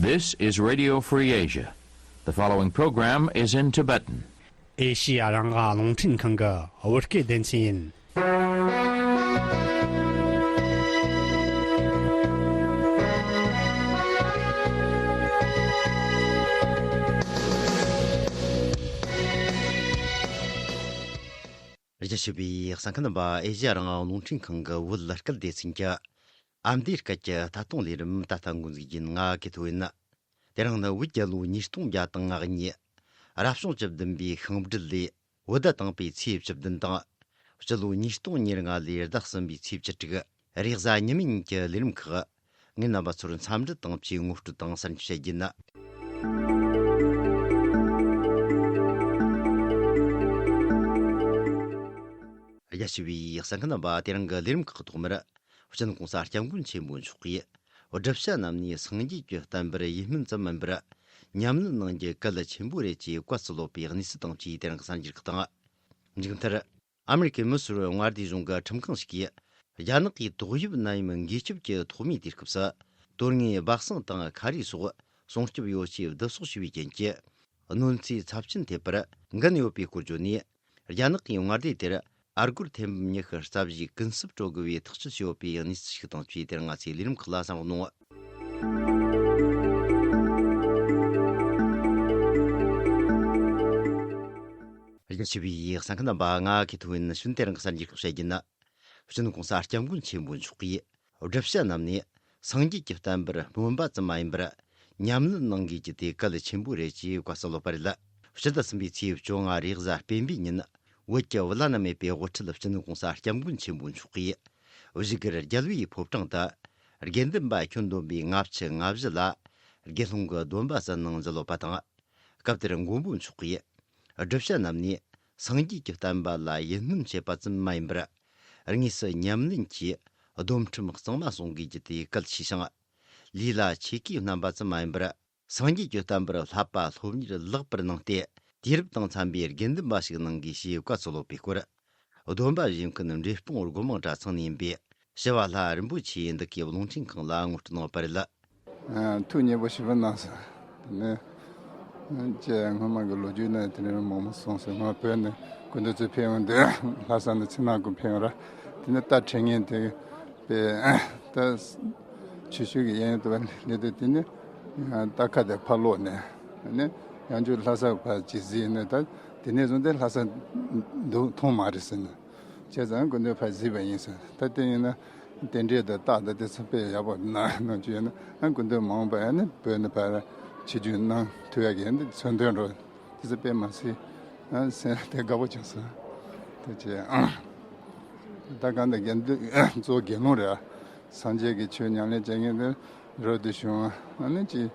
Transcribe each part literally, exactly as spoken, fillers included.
This is Radio Free Asia. The following program is in Tibetan. ཨེ་ཤི་ཡ་རང་དབང་རླུང་འཕྲིན་ཁང་གི་བོད་སྐད་སྡེ་ཚན་ཡིན། རྒྱ་ཆེ་བའི་གསན་མཁན་རྣམ་པ། ཨེ་ཤི་ཡ་རང་དབང་རླུང་འཕྲིན་ཁང་གི་བོད་སྐད་སྡེ་ཚན་གྱི་ཨ་མདོའི་སྐད་ཀྱི་ལྟ་སྟངས་ལས་རིམ་ད་ལྟ་འགོ་འཛུགས་ཡིན། ང་གི་ཐོ་ཡིན། དེ་རིང་ནི་བོད་རྒྱལ་ལོ་ཉིས་སྟོང་བརྒྱ་དང་ང་གཉིས། རབ་བྱུང་བཅུ་བདུན་པའི་ཤིང་སྦྲུལ་ལོའི་བོད་ཟླ་དང་པོའི་ཚེས་བཅུ་བདུན་དང་། སྤྱི་ལོ་ཉིས་སྟོང་ཉེར་ལྔ་ལོའི་ཟླ་གསུམ་པའི་ཚེས་བཅུ་དྲུག་རེས་གཟའ་ཉི་མའི་ཉིན་གྱི་ལས་རིམ་ཁག་ངས་རྣམ་པ་ཚོར་འཚམས་འདྲི་དང་བཅས་ངོ་སྤྲོད་དང་གསར་འགྱུར་བཤད་རྒྱུ་ཡིན། རྒྱ་ཆེ་བའི་གསན་མཁན་རྣམ་པ། དེ་རིང་གི་ལས་རིམ་ཁག་ཐོག་མར། སྤྱི་ནོར་༸གོང་ས་༸སྐྱབས་མགོན་ཆེན་པོ་མཆོག་གིས་བསྒྲུབ་བྱ་རྣམས་ནས་སངས་རྒྱས་ཀྱི་བསྟན་པར་ཡིད་སྨོན་ཙམ་མིན་པར་ཉམས་ལེན་གནང་རྒྱུ་གལ་ཆེན་པོ་རེད་ཅེས་བཀའ་སྩལ་ཡོད་པའི་གནས་ཚུལ་དང་བཅས་དེ་རིང་གི་གསར་འགྱུར་ཁག་དང་། མཇུག་མཐར། ཨ་མེ་རི་ཁའི་མི་སེར་མངའ་སྡེ་གཞུང་གི་ཁྲིམས་ཁང་ཞིག་གིས་རྒྱ་ནག་གིས་ཏོག་དབྱིབས་ནད་ཡམས་འགོས་ཁྱབ་ཀྱི་ཐོག་མའི་དུས་སྐབས་སུ་དོན་དངོས་སྦ་གསང་དང་ཁ་རས་སོགས་སྲུང་སྐྱོབ་ཡོ་ཆས་བསྡུ་གསོག་བྱས་པའི་རྐྱེན་གྱིས། གནོད་འཚེ་ཚབས་ཆེན་ཐེབས་པར་འགན་ཡོད་པའི་སྐོར་བརྗོད་ནས། རྒྱ་ནག་གིས་མངའ་སྡེ་དེར་ཨ་སྒོར་ཐེར་འབུམ་ཉི་ཤུ་རྩ་བཞིའི་ཀུན་སྤྱོད་སྤྲོད་དགོས་པའི་ཐག་གཅོད་བྱས་ཡོད་པའི་གནས་ཚུལ་ཞིག་དང་བཅས་དེ་རིང་ང་ཚོའི་ལས་རིམ་ཁག་ལ་གསན་རོགས་གནང་། རྒྱ་ཆེ་བའི་གསན་མཁན་རྣམ་པ། ང་གི་ཐོ་ཡིན། ཕྱི་དྲོ་དེ་རིང་གི་གསར་འགྱུར་ཁག་བཤད་རྒྱུ་ཡིན། སྤྱི་ནོར་༸གོང་ས་༸སྐྱབས་མགོན་ཆེན་པོ་མཆོག་གིས། བསྒྲུབ་བྱ་རྣམས་ནི་སངས་རྒྱས་ཀྱི་བསྟན་པར་སྨོན་པ་ཙམ་མ་ཡིན་པར་ཉམས་ལེན་གནང་དགོས་རྒྱུ་དེ་གལ་ཆེན་པོ་རེད་ཅེས་བཀའ་སྩལ་ཡོད་པ་རེད། སྤྱི་ཟླ་གསུམ་པའི་ཚེས་བཅོ་ལྔ་རེས་གཟའ་སྤེན་པའི་ཉིན། བོད་ཀྱི་བླ་ན་མེད་པའི་དབུ་ཁྲིད་སྤྱི་ནོར་༸གོང་ས་༸སྐྱབས་མགོན་ཆེན་པོ་མཆོག་གིས་བཞུགས་སྒར་རྒྱལ་བའི་ཕོ་བྲང་དུ། དགེ་འདུན་པ་ཁྱོན་བསྡོམས་པའི་ལྔ་བཅུ་ང་བཞི་ལ་དགེ་སློང་གི་སྡོམ་པ་གསན་གནང་མཛད་ཡོད་པ་དང་། སྐབས་དེར་མགོན་པོ་མཆོག་གིས། བསྒྲུབ་བྱ་རྣམས་ནི་སངས་རྒྱས་ཀྱི་བསྟན་པ་ལ་ཡིད་སྨོན་བྱེད་པ་ཙམ་མ་ཡིན་པར། དངོས་སུ་ཉམས་ལེན་གྱིས་སྡོམ་ཁྲིམས་གཙང་མ་སྲུང་དགོས་རྒྱུ་དེ་གལ་ཆེ་ཞིང་། ལུས་ལ་ཆོས་གོས་བསྣམས་པ་ཙམ་མ་ཡིན་པར། སངས་རྒྱས་ཀྱི་བསྟན་པར་བསླབ་པ་སློབ་གཉེར་ལེགས་པར་གནང་སྟེ། དུས་རབས་དང་འཚམ་པའི་དགེ་འདུན་པ་ཞིག་གནང་དགོས་ཞེས་བཀའ་སྩལ་ཡོད་པའི་སྐོར། སྡོམ་པ་བཞེས་མཁན་འབྲས་སྤུངས་སྒོ་མང་གྲྭ་ཚང་ནས་ཡིན་པའི་ཞི་བ་ལྷ་རིན་པོ་ཆེ་འདི་གའི་རླུང་འཕྲིན་ཁང་ལ་ངོ་སྤྲོད་གནང་བ་རེད། ཨ། ཐུགས་མཉེས་པོ་ཞེ་པོ་གནང་སོང་། དེ་ནས་ཅེས་སྔོན་མ་གི་ལོ་རྒྱུས་ནང་དེ་ནས་མང་པོ་གསུངས་སོང་། ང་བོད་ནས་སྐུ་མདུན་ཚོ་ཕེབས་ཡོང་དུས་ལྷ་ས་ནས་ཕྱི་ནང་ཀུན་ཕེབས་ཡོང་ར། དེ་ནས་རྟ་ཁྲིད་མཁན་དེ་པས་ད་ཆུ་ཤུལ་གྱི་གཡས་གཡོན་དུ་བ་སླེབས་དུས། དེ་ནས་རྟ་ཁ་དེ་ཕར་སློག་ནས། ཨ་ནི་ཡང་བསྐྱར་ལྷ་ས་ཕར་ཅིག་གཟིགས་ནས། ད་དེ་ནས་བཟུང་སྟེ་ལྷ་ས་འདུག་མཐོང་མ་རེད་ཟེར་ནས། བྱས་ཙང་སྐུ་མདུན་ཕར་གཟིགས་པ་ཡིན་ཟེར། ད་དེ་ཡིན་ན་རྟེན་འབྲེལ་དང་རྟགས་དང་དེ་ཚོ་དཔེ་ཡག་པོ་གནང་གནང་རྒྱུ་ཡོད་ན། ཨ། སྐུ་མདུན་མ་འོངས་པ་ཡང་ནི་བོད་ནས་ཕར་ཆིབས་བསྒྱུར་གནང་ཐུབ་ཡག་གི་ཡང་འདི་མཚོན་དོན་འགྲོ། དེ་ཚོ་དཔེ་མ་སྲིད། ཨ། སེམས་དེ་དགའ་པོ་བྱུང་སོང་། དེ་བྱས་ད་གང་ལྟར་དགེ་འདུན་གཙོ་བོ་དགེ་སློང་རེད། སངས་རྒྱས་ཀྱི་ཆོས་ཉམས་ལེན་བྱེད་མཁན་དེ་རོལ་དུ་བྱུང་། ཨ་ནི་ཅི་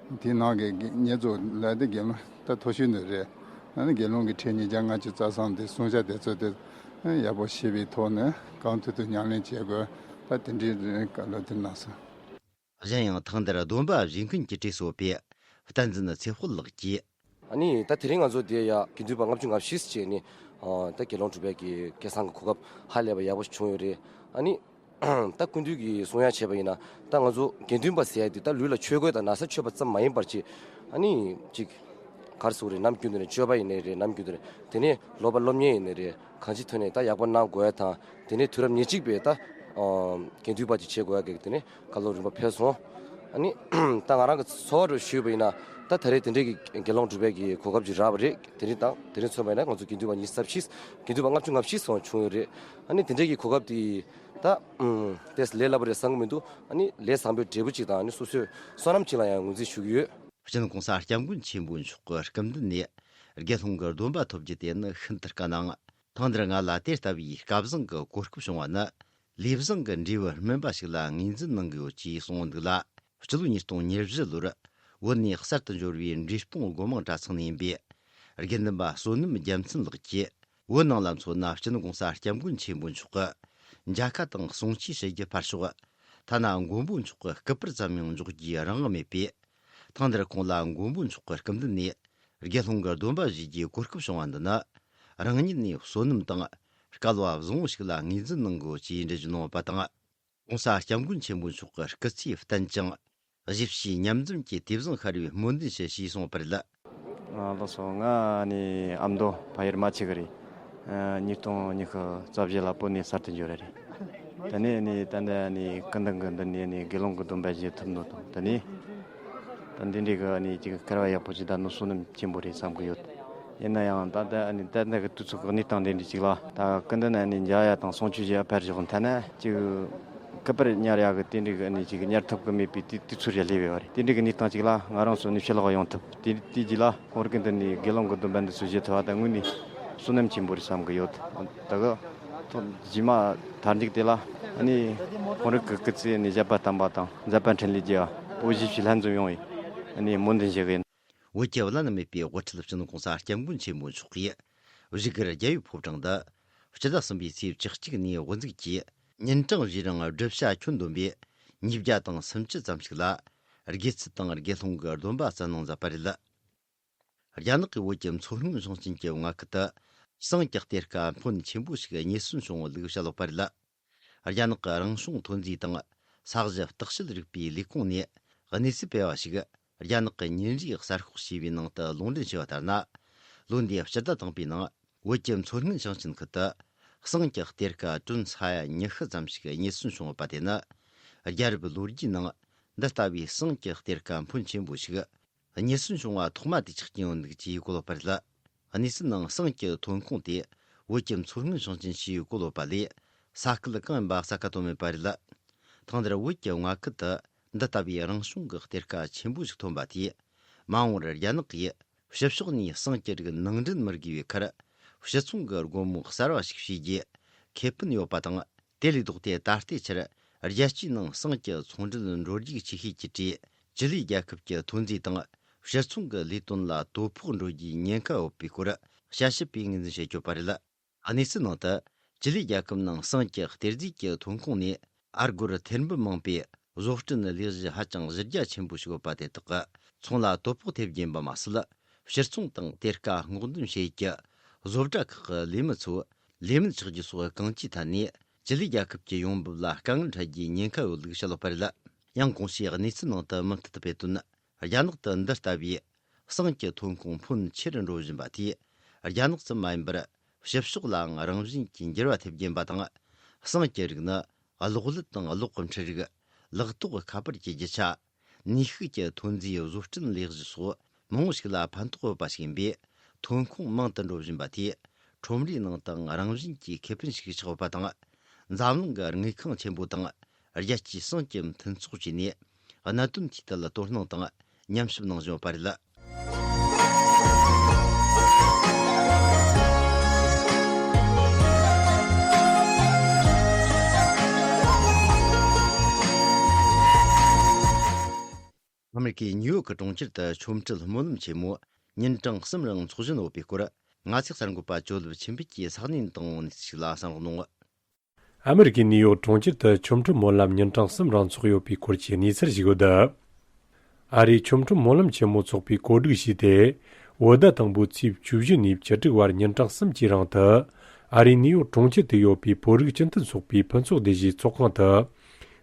དེའི་ནང་གི་བསྙེན་རྫོགས་ལས་དེ་དགེ་སློང་ད་མཐོ་ཤོས་ནི་རེད། ཨ་ནི་དགེ་སློང་གི་ཁྲིད་ཉིས་བརྒྱ་ལྔ་བཅུ་རྩ་གསུམ་དེ་གསུང་བཤད་དེ་ཚོ་དེ་ཡག་པོ་ཤེས་པའི་ཐོག་ནས་གང་ཐུབ་ཐུབ་ཉམས་ལེན་བྱེད་དགོས། ད་དེ་འདྲའི་བཀའ་སློབ་དེ་གནང་སོང་། གཞན་ཡང་ཐེངས་འདིར་སྡོམ་པ་བཞེས་མཁན་གྱི་གྲས་སུ་ཡོད་པའི་བསྟན་འཛིན་ཚེ་དཔལ་ལགས་ཀྱིས། ཨ་ནི་ད་དེ་རིང་ང་ཚོ་འདིར་ཡ་དགེ་འདུན་པ་ལྔ་བཅུ་ང་བཞི་བྱས་ནས། ཨ། ད་དགེ་སློང་སྒྲུབ་པའི་གི་སྐལ་བཟང་གི་གོ་སྐབས་ཧ་ལས་པ་ཡག་པོ་ཞིག་བྱུང་ཡོད་རེད། ཨ་ནི་ད་སྐུ་མདུན་གྱིས་གསུང་ཡ་བྱས་པ་ཡིན་ན། ད་ང་ཚོ་དགེ་འདུན་པ་ཟེར་ཡ་དེ་ད་ལུས་ལ་ཆོས་གོས་དང་ན་བཟའ་མཆོད་པ་ཙམ་མ་ཡིན་པར་ཅིག་ཨ་ནི་ཅིག་ག་རེ་ཟེར་དགོས་རེད། ནམ་རྒྱུན་དུ་ནས་སྤྱོད་པ་ཡིན་ནའི་རེད། ནམ་རྒྱུན་དུ་ནས། དེ་ནས་སློབ་པ་སློབ་གཉེར་ཡིན་ནའི་རེད། གང་ཅིའི་ཐོག་ནས་ད་ཡག་པོ་གནང་དགོས་ཡ་དང་། དེ་ནས་དུས་རབས་ཉེར་གཅིག་པའི་ད་ཨ་དགེ་འདུན་པ་ཅིག་བྱེད་དགོས་ཡ་གི་དེ་ནས་བཀའ་སློབ་རིམ་པ་ཕེབས་སོང་། ཨ་ནི་ད་ང་རང་གི་ཚོར་བ་རུ་ཞུས་པ་ཡིན་ན། ད་ད་རེས་དེ་འདྲའི་གི་དགེ་སློང་སྒྲུབ་པའི་གི་གོ་སྐབས་ཅིག་རག་པ་རེད། དེ་རིང་དང་དེ་རིང་མཚོན་པ་ཡིན་ན་ང་ཚོ་དགེ་འདུན་པ་ཉི་ཤུ་རྩ་བཞི། དགེ་འདུན་པ་ལྔ་བཅུ་ང་བཞི་སོང་བྱུང་ཡོད་རེད། ཨ་ནི་དེ་འདྲའི་གི་གོ་སྐབས་དེ་ད་ཨུམ་དེ་ལས་སླ་པོ་རེད་བསམ་གི་མི་འདུག་ཨ་ནི་ལས་བཟང་པོའི་འབྲས་བུ་ཅིག་དང་། ཨ་ནི་སོ་སོའི་བསོད་ནམས་ཅིག་ལ་ཡང་ངོས་འཛིན་ཞུ་གི་ཡོད། སྤྱི་ནོར་༸གོང་ས་༸སྐྱབས་མགོན་ཆེན་པོ་མཆོག་གི་སྐུ་མདུན་ནས་དགེ་སློང་གི་སྡོམ་པ་ཐོབ་རྒྱུ་དེ་ནི་ཤིན་ཏུ་དཀའ་ནའང་། ཐེངས་འདིར་ང་ལ་དེ་ལྟ་བུའི་སྐལ་བཟང་གི་གོ་སྐབས་བྱུང་བ་ནི། ལས་བཟང་གི་འབྲས་བུ་སྨིན་པ་ཞིག་ལ་ངོས་འཛིན་གནང་གི་ཡོད་ཅེས་གསུངས་འདུག་ལ། སྤྱི་ལོ་ཉིས་སྟོང་ཉེར་བཞི་ལོར་བོད་ནས་གསར་དུ་འབྱོར་བའི་འབྲས་སྤུངས་སྒོ་མང་གྲྭ་ཚང་ནས་ཡིན་པའི་དགེ་འདུན་པ་བསོད་ནམས་རྒྱལ་མཚན་ལགས་ཀྱིས། བོད་ནང་ལ་མཚོན་ན་སྤྱི་ནོར་༸གོང་ས་༸སྐྱབས་མགོན་ཆེན་པོ་མཆོག་གི་མཇལ་ཁ་དང་གསུང་ཆོས་བྱེད་རྒྱུ་ཕར་ཞོག་ཐ་ན་མགོན་པོ་མཆོག་གི་སྐུ་པར་ཙམ་ཡང་འཇོག་རྒྱུའི་རང་དབང་མེད་པས། ཐེངས་འདིར་ཁོང་ལ་མགོན་པོ་མཆོག་གི་སྐུ་མདུན་ནས་དགེ་སློང་གི་སྡོམ་པ་བཞེས་རྒྱུའི་གོ་སྐབས་བྱུང་བ་འདི་ནི། རང་ཉིད་ནས་བསོད་ནམས་དང་སྐལ་བ་བཟང་བོ་ཞིག་ལ་ངོས་འཛིན་གནང་དགོས་ཅེས་འགྲེལ་བརྗོད་གནང་བ་དང་། ༸གོང་ས་༸སྐྱབས་མགོན་ཆེན་པོ་མཆོག་གི་སྐུ་ཚེ་བརྟན་ཅིང་ གཞིས་བྱེས་མཉམ་འཛོམས་ཀྱི་དེ་བཟང་ཤར་བའི་སྨོན་འདུན་ཞུ་ཞེས་གསུངས་པ་རེད། ཨ། ལགས་སོ། ང་ནི་ཨ་མདོ་ཕ་ཡུལ་རྨ་ཆུ་ཁུལ་རེད། ཨ། ཉིས་སྟོང་ཉི་ཤུ་རྩ་བཞི་ལ་བོད་ནས་གསར་དུ་འབྱོར་བ་རེད། ད་ནི་ནི་ད་ནི་ནི་སྐུ་མདུན་གྱི་མདུན་ནས་ནི་དགེ་སློང་གི་སྡོམ་པ་བཞེས་ཐུབ་ནོ་དང་། ད་ནི་ད་འདི་འདྲའི་གི་ནི་ཅིག་སྐལ་བ་ཡག་པོ་ཅིག་ད་ནི་བསོད་ནམས་ཆེན་པོ་རེད་བསམ་གི་ཡོད། ཡིན་ན་ཡང་ད་ལྟ་ནི་ད་ལྟ་གི་དུས་ཚོད་ཀྱི་གནས་སྟངས་དེ་འདྲ་ཅིག་ལ། ད་སྐུ་མདུན་ནས་ནི་མཇལ་ཡ་དང་གསུང་ཆོས་བཞེས་ཡ་ཕར་བཞག་ཐ་ན་ཅིག་སྐུ་པར་ཉར་ཡག་གི་དེ་འདྲའི་གི་ནི་ཅིག་ཉར་ཐུབ་གི་མེད་པའི་དུས་དུས་ཚོད་ཞིག་སླེབས་ཡོད་རེད། དེ་འདྲའི་གི་གནས་སྟངས་ཅིག་ལ་ང་རང་ཚོ་ནི་ཕྱི་ལོགས་ཡོང་ཐུབ། དེ་དེ་རྗེས་ལ་ཁོང་རང་གི་མདུན་ནས་དགེ་སློང་གི་སྡོམ་པ་འདི་ཚོ་བཞེས་ཐུབ་པ་ད་དངོས་ནས་བསོད་ནམས་ཆེན་པོ་རེད་བསམ་གི་ཡོད། ད་གི་ཐོག་རྗེས་མ་མཐའ་མཇུག་དེ་ལ་ནི་ཁོང་རང་གི་སྐུ་ཚེ་ནི་བཞད་པ་དམ་པ་དང་མཛད་པ་འཕྲིན་ལས་རྒྱས་པ། བོད་གཞིས་བྱེས་ལྷན་འཛོམས་ཡོང་བའི་ནི་སྨོན་འདུན་ཞུ་གི་ཡིན། བོད་ཀྱི་བླ་ན་མེད་པའི་དབུ་ཁྲིད་སྤྱི་ནོར་༸གོང་ས་༸སྐྱབས་མགོན་ཆེན་པོ་མཆོག་གིས་བཞུགས་སྒར་རྒྱལ་བའི་ཕོ་བྲང་དུ་སྤྱི་ཟླ་གསུམ་པའི་ཚེས་བཅུ་གཅིག་ནས་དབུ་འཛུགས་ཀྱིས་ཉིན་གྲངས་བཞིའི་རིང་བགྲེས་ཤ་ཁྱོན་བསྡོམས་པས་ཉིས་བརྒྱ་དང་སུམ་ཅུ་ཙམ་ཞིག་ལ་དགེ་ཚུལ་དང་དགེ་སློང་གི་སྡོམ་པ་སྩལ་གནང་མཛད་པ་རེད། རྒྱ་ནག་གི་བོད་ཀྱི་མཚོ་སྔོན་ཞིང་ཆེན་གྱི་མངའ་ཁུལ་དུ་ཟངས་ཀྱི་གཏེར་ཁ་ཕོན་ཆེན་པོ་ཞིག་རྙེད་སོན་བྱུང་བ་ལུགས་བཤད་ཡོད་པ་རེད། རྒྱ་ནག་གི་རང་བྱུང་ཐོན་རྫས་དང་ས་གཞི་བརྟག་དཔྱད་རིག་པའི་ལས་ཁུངས་ནས་གནས་ཚུལ་སྤེལ་བ་ཞིག་རྒྱ་ནག་གི་ཉིན་རེའི་གསར་ཤོག་ཞེས་པའི་ནང་དུ་ལུང་འདྲེན་བྱས་པ་ལྟར་ན། ལོ་འདིའི་སྤྱི་ཟླ་དང་པོའི་ནང་བོད་ཀྱི་མཚོ་སྔོན་ཞིང་ཆེན་ཁུལ་དུ་ཟངས་ཀྱི་གཏེར་ཁ་གྲོན་ས་ཡ་ཉི་ཤུ་ཙམ་ཞིག་རྙེད་སོན་བྱུང་ཡོད་པ་དེ་ནི། རྒྱལ་རབས་ལོ་རྒྱུས་ནང་འདི་ལྟ་བུའི་ཟངས་ཀྱི་གཏེར་ཁ་ཕོན་ཆེན་པོ་ཞིག་རྙེད་སོན་བྱུང་བ་ཐོག་མ་དེ་ཆགས་ཀྱི་ཡོད་འདུག་ཅེས་བཀོད་ཡོད་པ་རེད། གནས་ཚུལ་ནང་ཟངས་ཀྱི་ཐོན་ཁུངས་དེ་བོད་ཀྱི་མཚོ་སྔོན་ཞིང་ཆེན་ཞེས་བཀོད་ཡོད་པ་ལས་ས་ཁུལ་གང་ཡིན་པ་གསལ་ཁ་བཏོན་མེད་པ་རེད། ཐེངས་འདིར་བོད་ཀྱི་མངའ་ཁུལ་དུ་འདི་ལྟ་བུའི་རང་བྱུང་གི་གཏེར་ཁ་ཆེན་པོ་ཞིག་ཐོན་པ་དེས། མ་འོངས་པར་རྒྱ་ནག་གིས་ཕྱི་ཕྱོགས་ནས་ཟངས་ཀྱི་རིགས་ནང་འདྲེན་མི་དགོས་པའི་ཁར། ཕྱི་ཚོང་གི་སྒོ་མོ་གསར་བ་ཞིག་ཕྱེ་རྒྱུའི་ཁེ་ཕན་ཡོད་པ་དང་། དེ་ལས་ལྡོག་སྟེ་ད་ལྟའི་ཆར་རྒྱལ་སྤྱིའི་ནང་ཟངས་ཀྱི་ཚོང་འབྲེལ་འགྲོ་རྒྱུག་ཆེ་ཤོས་ཀྱི་གྲས་ཅི་ལི་རྒྱལ་ཁབ་ཀྱི་ཐོན་རྫས་དང་ཕྱིར་ཚོང་གི་ལས་དོན་ལ་དོ་ཕོག་འགྲོ་རྒྱུའི་ཉེན་ཁ་ཡོད་པའི་སྐོར་དཔྱད་ཞིབ་པས་ངོས་འཛིན་བྱེད་ཀྱི་ཡོད་པ་རེད། གནས་ཚུལ་ནང་དུ་ཅི་ལི་རྒྱལ་ཁབ་ནང་ཟངས་ཀྱི་གཏེར་རྫས་ཀྱི་ཐོན་ཁུངས་ནས་ཨ་སྒོར་ཐེར་འབུམ་མིན་པའི་བཟོ་སྐྲུན་ལས་གཞི་ཧ་ཅང་གཞི་རྒྱ་ཆེན་པོ་ཞིག་ཡོད་པ་དེ་དག་གིས་ཚོང་ལ་དོ་ཕོག་ཐེབས་རྒྱུ་ཡིན་པ་མ་ཟད། ཕྱིར་ཚོང་དང་གཏེར་ཁ་སྔོག་འདོན་བྱེད་ཀྱི་བཟོ་གྲྭ་ཁག་གི་ལས་མི་ཚོ་ལས་མེད་ཆགས་རྒྱུ་སོགས་གང་ཅིའི་ཐད་ནས་ཅི་ལི་རྒྱལ་ཁབ་ཀྱི་ཡོང་འབབ་ལ་དཀའ་ངལ་འཕྲད་རྒྱུའི་ཉེན་ཁ་ཡོད་ལུགས་བཤད་ཡོད་པ་རེད། ཡང་གོང་ཞུས་གནས་ཚུལ་ནང་དུ་མུ་མཐུད་དུ་སྤེལ་དོན། རྒྱ་ནག་ཏུ་འདི་ལྟ་བུའི་ཟངས་ཀྱི་ཐོན་ཁུངས་ཕོན་ཆེ་རུ་འགྲོ་བཞིན་པ་དེས། རྒྱ་ནག་ཙམ་མ་ཡིན་པར་ཕྱི་ཕྱོགས་ལའང་རང་བཞིན་གྱིས་འགྱུར་བ་ཐེབས་ཀྱིན་པ་དང་། ཟངས་ཀྱི་རིགས་ནི་གློག་ཀླད་དང་གློག་གི་འཕྲུལ་རིགས། ལག་ཐོགས་ཁ་པར་གྱི་རྒྱུ་ཆ། ནུས་ཤུགས་ཀྱི་ཐོན་རྫས་བཟོ་སྐྲུན་ལས་གཞི་སོགས་མང་པོ་ཞིག་ལ་ཕན་ཐོགས་ཡོད་པ་ཞིག་ཡིན་པས། ཐོན་ཁུངས་མང་དུ་འགྲོ་བཞིན་པ་དེས་ཁྲོམ་རའི་ནང་དུའང་རང་བཞིན་གྱིས་ཁེ་ཕན་ཞིག་ཆགས་ཡོད་པ་དང་། འཛམ་གླིང་གི་དངུལ་ཁང་ཆེན་པོ་དང་རྒྱལ་སྤྱིའི་ཟངས་ཀྱི་མཐུན་ཚོགས་བཅས་ནས་གནད་དོན་དེའི་ཐད་ལ་དོ་སྣང་དང་ཉམས་ཞིབ་གནང་བཞིན་ཡོད་པ་རེད། ཨ་མེ་རི་ཀའི་ནིའུ་ཡོག་གི་གྲོང་ཁྱེར་དུ་ཆོ་འཕྲུལ་སྨོན་ལམ་ཆེན་མོ་ཉིན་གྲངས་གསུམ་རིང་འཚོགས་བཞིན་ཡོད་པའི་སྐོར། ང་ཚོའི་གསར་འགོད་པ་ཇོ་ལིབ་ཆོས་འཕེལ་གྱིས་ས་གནས་དང་གནས་ཚུལ་ཞིག་ལ་གསན་རོགས་གནང་། ཨ་མེ་རི་ཀའི་ནིའུ་ཡོག་གྲོང་ཁྱེར་དུ་ཆོ་འཕྲུལ་སྨོན་ལམ་ཉིན་གྲངས་གསུམ་རིང་འཚོགས་ཡོད་པའི་སྐོར་གྱི་གནས་ཚུལ་ཞིག་ཡོད། ཨ་རིའི་ཆོ་འཕྲུལ་སྨོན་ལམ་ཆེན་མོ་ཚོགས་པས་གོ་སྒྲིག་བྱས་ཏེ། བོད་ཟླ་དང་པོའི་ཚེས་བཅུ་བཞི་ནས་བཅུ་དྲུག་བར་ཉིན་གྲངས་གསུམ་གྱི་རིང་དུ། ཨ་རིའི་ནིའུ་ཡོག་གྲོང་ཁྱེར་དུ་ཡོད་པའི་བོད་རིགས་སྤྱི་མཐུན་ཚོགས་པའི་ཕུན་ཚོགས་སྡེ་བཞིའི་ཚོགས་ཁང་དུ།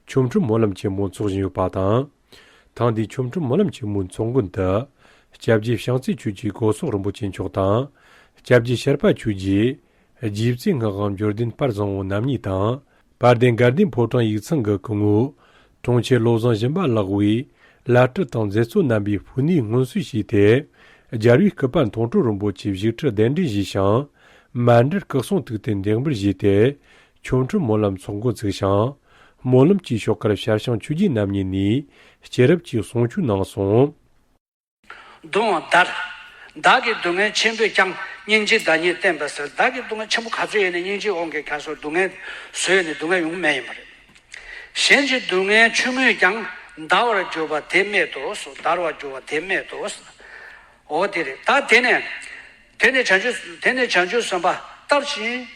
ཆོ་འཕྲུལ་སྨོན་ལམ་ཆེན་མོ་འཚོགས་བཞིན་ཡོད་པ་དང་། ཐེངས་འདིའི་ཆོ་འཕྲུལ་སྨོན་ལམ་ཆེན་མོའི་ཚོགས་མགོན་དུ། སྐྱབས་རྗེ་བྱང་རྩེ་ཆོས་ཀྱི་སྐུ་གསུང་རིན་པོ་ཆེ་མཆོག་དང་། སྐྱབས་རྗེ་ཤར་པ་ཆོས་རྗེ། རྗེ་བཙུན་སྔགས་དབང་འབྱོར་ལྡན་དཔལ་བཟང་པོ་རྣམ་གཉིས་དང་། དཔལ་ལྡན་དགའ་ལྡན་ཕོ་བྲང་ཡིག་ཚང་གི་སྐུ་ངོ་། དྲུང་ཆེ་བློ་བཟང་སྦྱིན་པ་ལགས་འོས་བླ་སྤྲུལ་དང་མཛད་གཙོ་རྣམ་པས་ཕུལ་ནས་སྔོན་གསོལ་བྱས་ཏེ། རྒྱལ་བའི་སྐུ་པར་མཐོང་གྲོལ་རིན་པོ་ཆེའི་བཞུགས་ཁྲི་གདན་འདྲེན་ཞུས་ཤིང་། མཎྜལ་སྐུ་གསུང་ཐུགས་རྟེན་འདེགས་འབུལ་བྱས་ཏེ། ཆོ་འཕྲུལ་སྨོན་ལམ་ཚོགས་འགོ་ཚུགས་ཤིང་། སྨོན་ལམ་གྱི་ཞོར་ཁར་ཞར་བྱང་ཆོས་རྗེ་རྣམ་གཉིས་ནས་སྐྱེས་རབས་ཀྱི་གསུང་ཆོས་གནང་སོང་། སྡུག་བསྔལ་བདག་གི་སྡུག་བསྔལ་ཆེན་པོས་ཀྱང་། སྙིང་རྗེའི་བདག་ཉིད་བསྟན་པའི་ཟེར། བདག་གི་སྡུག་བསྔལ་ཆེན་པོ་ག་ཚོད་ཡིན་ན་སྙིང་རྗེའི་དབང་གིས་ཁྱེད་ཚོར་སྡུག་བསྔལ་བཟོས་ནས་སྡུག་བསྔལ་ཡོང་མེད་ཡིན་པ་རེད། གཞན་གྱི་སྡུག་བསྔལ་ཆུང་ངུས་ཀྱང་། འདའ་བར་གྱུར་པ་དེ་སྨྲས་ཏོ། འདར་བར་གྱུར་པ་དེ་སྨྲས་ཏོ། འོ་དེ་རེད། ད་དེ་ནས། དེ་ནས་བྱང་ཆུབ། དེ་ནས་བྱང་ཆུབ་སེམས་དཔའ་སྟབས་ཀྱིས།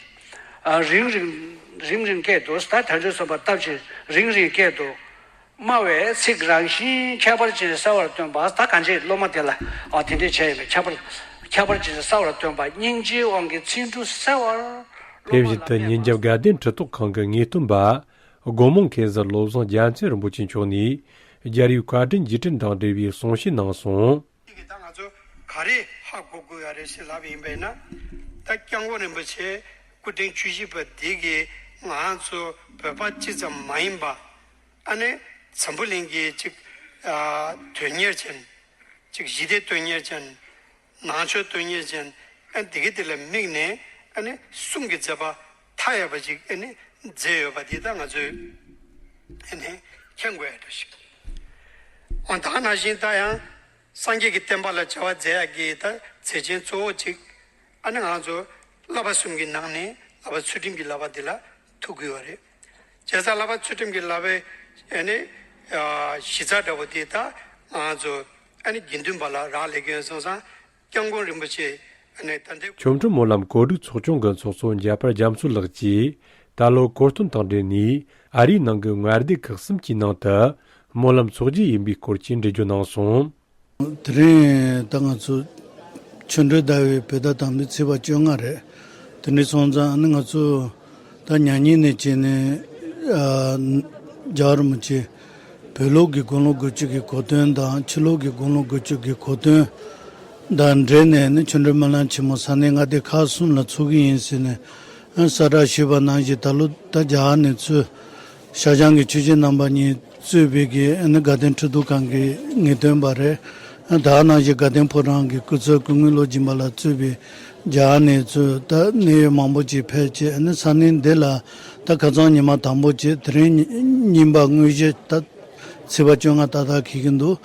ཨ། རིང་རིང་། རིང་རིང་སྐད་དུ། ད་བྱང་ཆུབ་སེམས་དཔའ་སྟབས་ཀྱིས་རིང་རིང་སྐད་དུ། སྨྲ་བའི་ཚིག་རང་བཞིན་ཁྱད་པར་ཅན་གསལ་བར་སྟོན་པ། ད་གང་ཅི་སློབ་མ་དེ་ལ། ཨ། དེ་འདྲས་བྱས་ཡོད་པས་ཁྱད་པར། ཁྱད་པར་ཅན་གསལ་བར་སྟོན་པ། སྙིང་རྗེའི་དབང་གིས་ཚིག་འབྲུ་གསལ་བར། དེ་བཞིན་དུ་ཉིན་རྒྱབ་དགའ་ལྡན་ཁྲི་ཐོག་ཁང་གི་ངེས་སྟོན་པ། སྒོ་མང་མཁན་ཟུར་བློ་བཟང་རྒྱལ་མཚན་རིན་པོ་ཆེ་མཆོག་ནས། རྒྱལ་ཡུལ་བཀའ་དྲིན་རྗེས་དྲན་དང་འབྲེལ་བའི་གསུང་བཤད་གནང་སོང་། འདི་གི་ད་ང་ཚོ་ག་རེ་ཧ་གོ་དགོས་ཡ་རེད་ཟེར་ལབ་པ་ཡིན་པས་ན། ད་སྐྱབས་མགོན་རིན་པོ་ཆེ་སྐུ་ཕྲེང་བཅུ་བཞི་པ་འདི་གིས་ང་ཚོ་བོད་པ་གཅིག་ཙམ་མ་ཡིན་པ། ཨ་ནི་འཛམ་བུ་གླིང་གི་ཅིག་ཨ་དོན་གཉེར་ཅན། ཅིག་ཞི་བདེ་དོན་གཉེར་ཅན། ནང་ཆོས་དོན་གཉེར་ཅན། ཨ་འདི་གི་དེ་ལ་དམིགས་ནས་ཨ་ནི་གསུང་གི་མཛད་པ་མཐའ་ཡས་པ་ཅིག་ཨ་ནི་མཛད་ཡོད་པ་འདི་ད་ང་ཚོས་ཨ་ནི་མཁྱེན་དགོས་ཡ་འདྲ་ཞིག་འོ་ད་ག་ནང་བཞིན་ད་ཡང་སངས་རྒྱས་ཀྱི་བསྟན་པ་ལ་བྱ་བ་མཛད་ཡ་གི་ད་མཛད་ཆེན་གཙོ་བོ་ཅིག་ཨ་ནི་ང་ཚོ་བསླབ་པ་གསུམ་གྱི་ནང་ནས་བསླབ་པ་ཚུལ་ཁྲིམས་ཀྱི་བསླབ་པ་འདི་ལ་ཐུག་གི་ཡོད་རེད། བྱས་ཙང་བསླབ་པ་ཚུལ་ཁྲིམས་ཀྱི་བསླབ་པའི་ཨ་ནི་གཞི་རྩ་འདྲ་བོ་དེ་ད་ང་ཚོ་ཨ་ནི་དགེ་འདུན་པ་ལ་རག་ལས་ཀྱི་ཡོད་སོང་ཙང་སྐྱབས་མགོན་རིན་པོ་ཆེ་ཨ་ནི་ད་ལྟའི་ཆོ་འཕྲུལ་སྨོན་ལམ་གོ་སྒྲིག་ཚོགས་ཆུང་གི་ཚོགས་གཙོ་འཇམ་དཔལ་རྒྱ་མཚོ་ལགས་ཀྱིས་ད་ལོ་གོ་སྟོན་དང་འབྲེལ་ནས་ཨ་རིའི་ནང་གི་མངའ་སྡེ་ཁག་གསུམ་གྱི་ནང་དུ་སྨོན་ལམ་ཚོགས་རྒྱུ་ཡིན་པའི་སྐོར་གྱི་འགྲེལ་བརྗོད་གནང་སོང་། དེ་རིང་ད་ང་ཚོ་ཆོ་འཕྲུལ་ཟླ་བའི་བོད་ཟླ་དང་པོའི་ཚེས་པ་བཅོ་ལྔ་རེད། དེ་འདྲ་སོང་ཙང་ཨ་ནི་ང་ཚོ་ད་ཉན་ཉིན་ནས་བྱས་ནས་ཨ་རྒྱལ་བ་རིན་པོ་ཆེ་བོད་ལུགས་ཀྱི་དགུང་ལོ་དགུ་བཅུ་གི་གོ་སྟོན་དང་ཕྱི་ལུགས་ཀྱི་དགུང་ལོ་དགུ་བཅུ་གི་གོ་སྟོན་དང་འབྲེལ་ནས་ཨ་ནི་ཆོ་འཕྲུལ་སྨོན་ལམ་ཆེན་མོ་ས་གནས་མངའ་སྡེ་ཁག་གསུམ་ལ་ཚོགས་ཀྱི་ཡིན་ཟེར་ནས་ཨ་གསལ་བསྒྲགས་ཞུས་པ་ནང་བཞིན་ད་ལོ་ད་རྒྱ་གར་ནས་ཚུར་ཤར་བྱང་གི་ཆོས་བྱེད་རྣམ་པ་གཉིས་གཙོས་པའི་གི་ཨ་ནི་དགའ་ལྡན་ཁྲི་གདུགས་སྒང་གི་ངེས་སྟོན་པ་རེད། ད་ག་ནང་བཞིན་དགའ་ལྡན་ཕོ་བྲང་གི་སྐུ་ཚབ་སྐུ་ངོ་བློ་སྦྱིན་པ་ལགས་གཙོས་པའི་རྒྱ་གར་ནས་ཚུར་ད་གནད་ཡོད་མང་པོ་ཅིག་ཕེབས་བྱས་ཨ་ནི་ས་གནས་འདི་ལ་ད་ཁ་སང་ཉི་མ་དང་པོ་བྱས་དེ་རིང་ཉིན་པ་དངོས་གཞི་ད་ཚེས་པ་བཅོ་ལྔ་ཏག་ཏག་འཁེལ་གྱི་འདུག་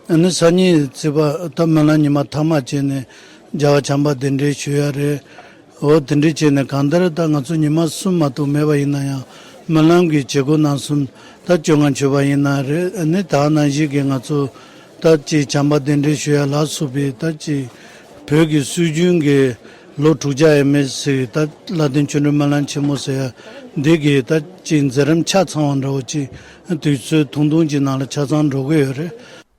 ཨ་ནི་སང་ཉིན་ཚེས་པ་ད་སྨོན་ལམ་ཉི་མ་མཐའ་མ་བྱས་ནས་རྒྱལ་བ་བྱམས་པ་གདན་འདྲེན་ཞུ་ཡ་རེད། འོ་དེ་འདྲ་བྱས་ནས་གང་ལྟར་ད་ང་ཚོ་ཉི་མ་གསུམ་མ་གཏོགས་མེད་པ་ཡིན་ན་ཡང་སྨོན་ལམ་གྱི་བྱེད་སྒོ་རྣམ་གསུམ་ད་བཅོ་ལྔ་མཆོད་པ་ཡིན་ན་རེད། ཨ་ནི་ད་ག་ནང་བཞིན་གྱི་ང་ཚོ་ད་ཅིག་བྱམས་པ་གདན་འདྲེན་ཞུ་ཡ་ལ་སོགས་པའི་ད་ཅིག་བོད་ཀྱི་སྲོལ་རྒྱུན་གྱི་ལོ་དྲུག་བརྒྱ་ཡས་མས་ཟིག་ད་ལྷ་ལྡན་ཆོ་འཕྲུལ་སྨོན་ལམ་ཆེན་མོ་ཟེར་ཡ་འདི་གི་ད་ཅིག་མཛད་རིམ་ཆ་ཚང་བ་འདྲ་བོ་ཅིག་དུས་ཚོད་ཐུང་ཐུང་གི་ནང་ལ་ཆ་ཚང་འགྲོ་གི་ཡོད་རེད།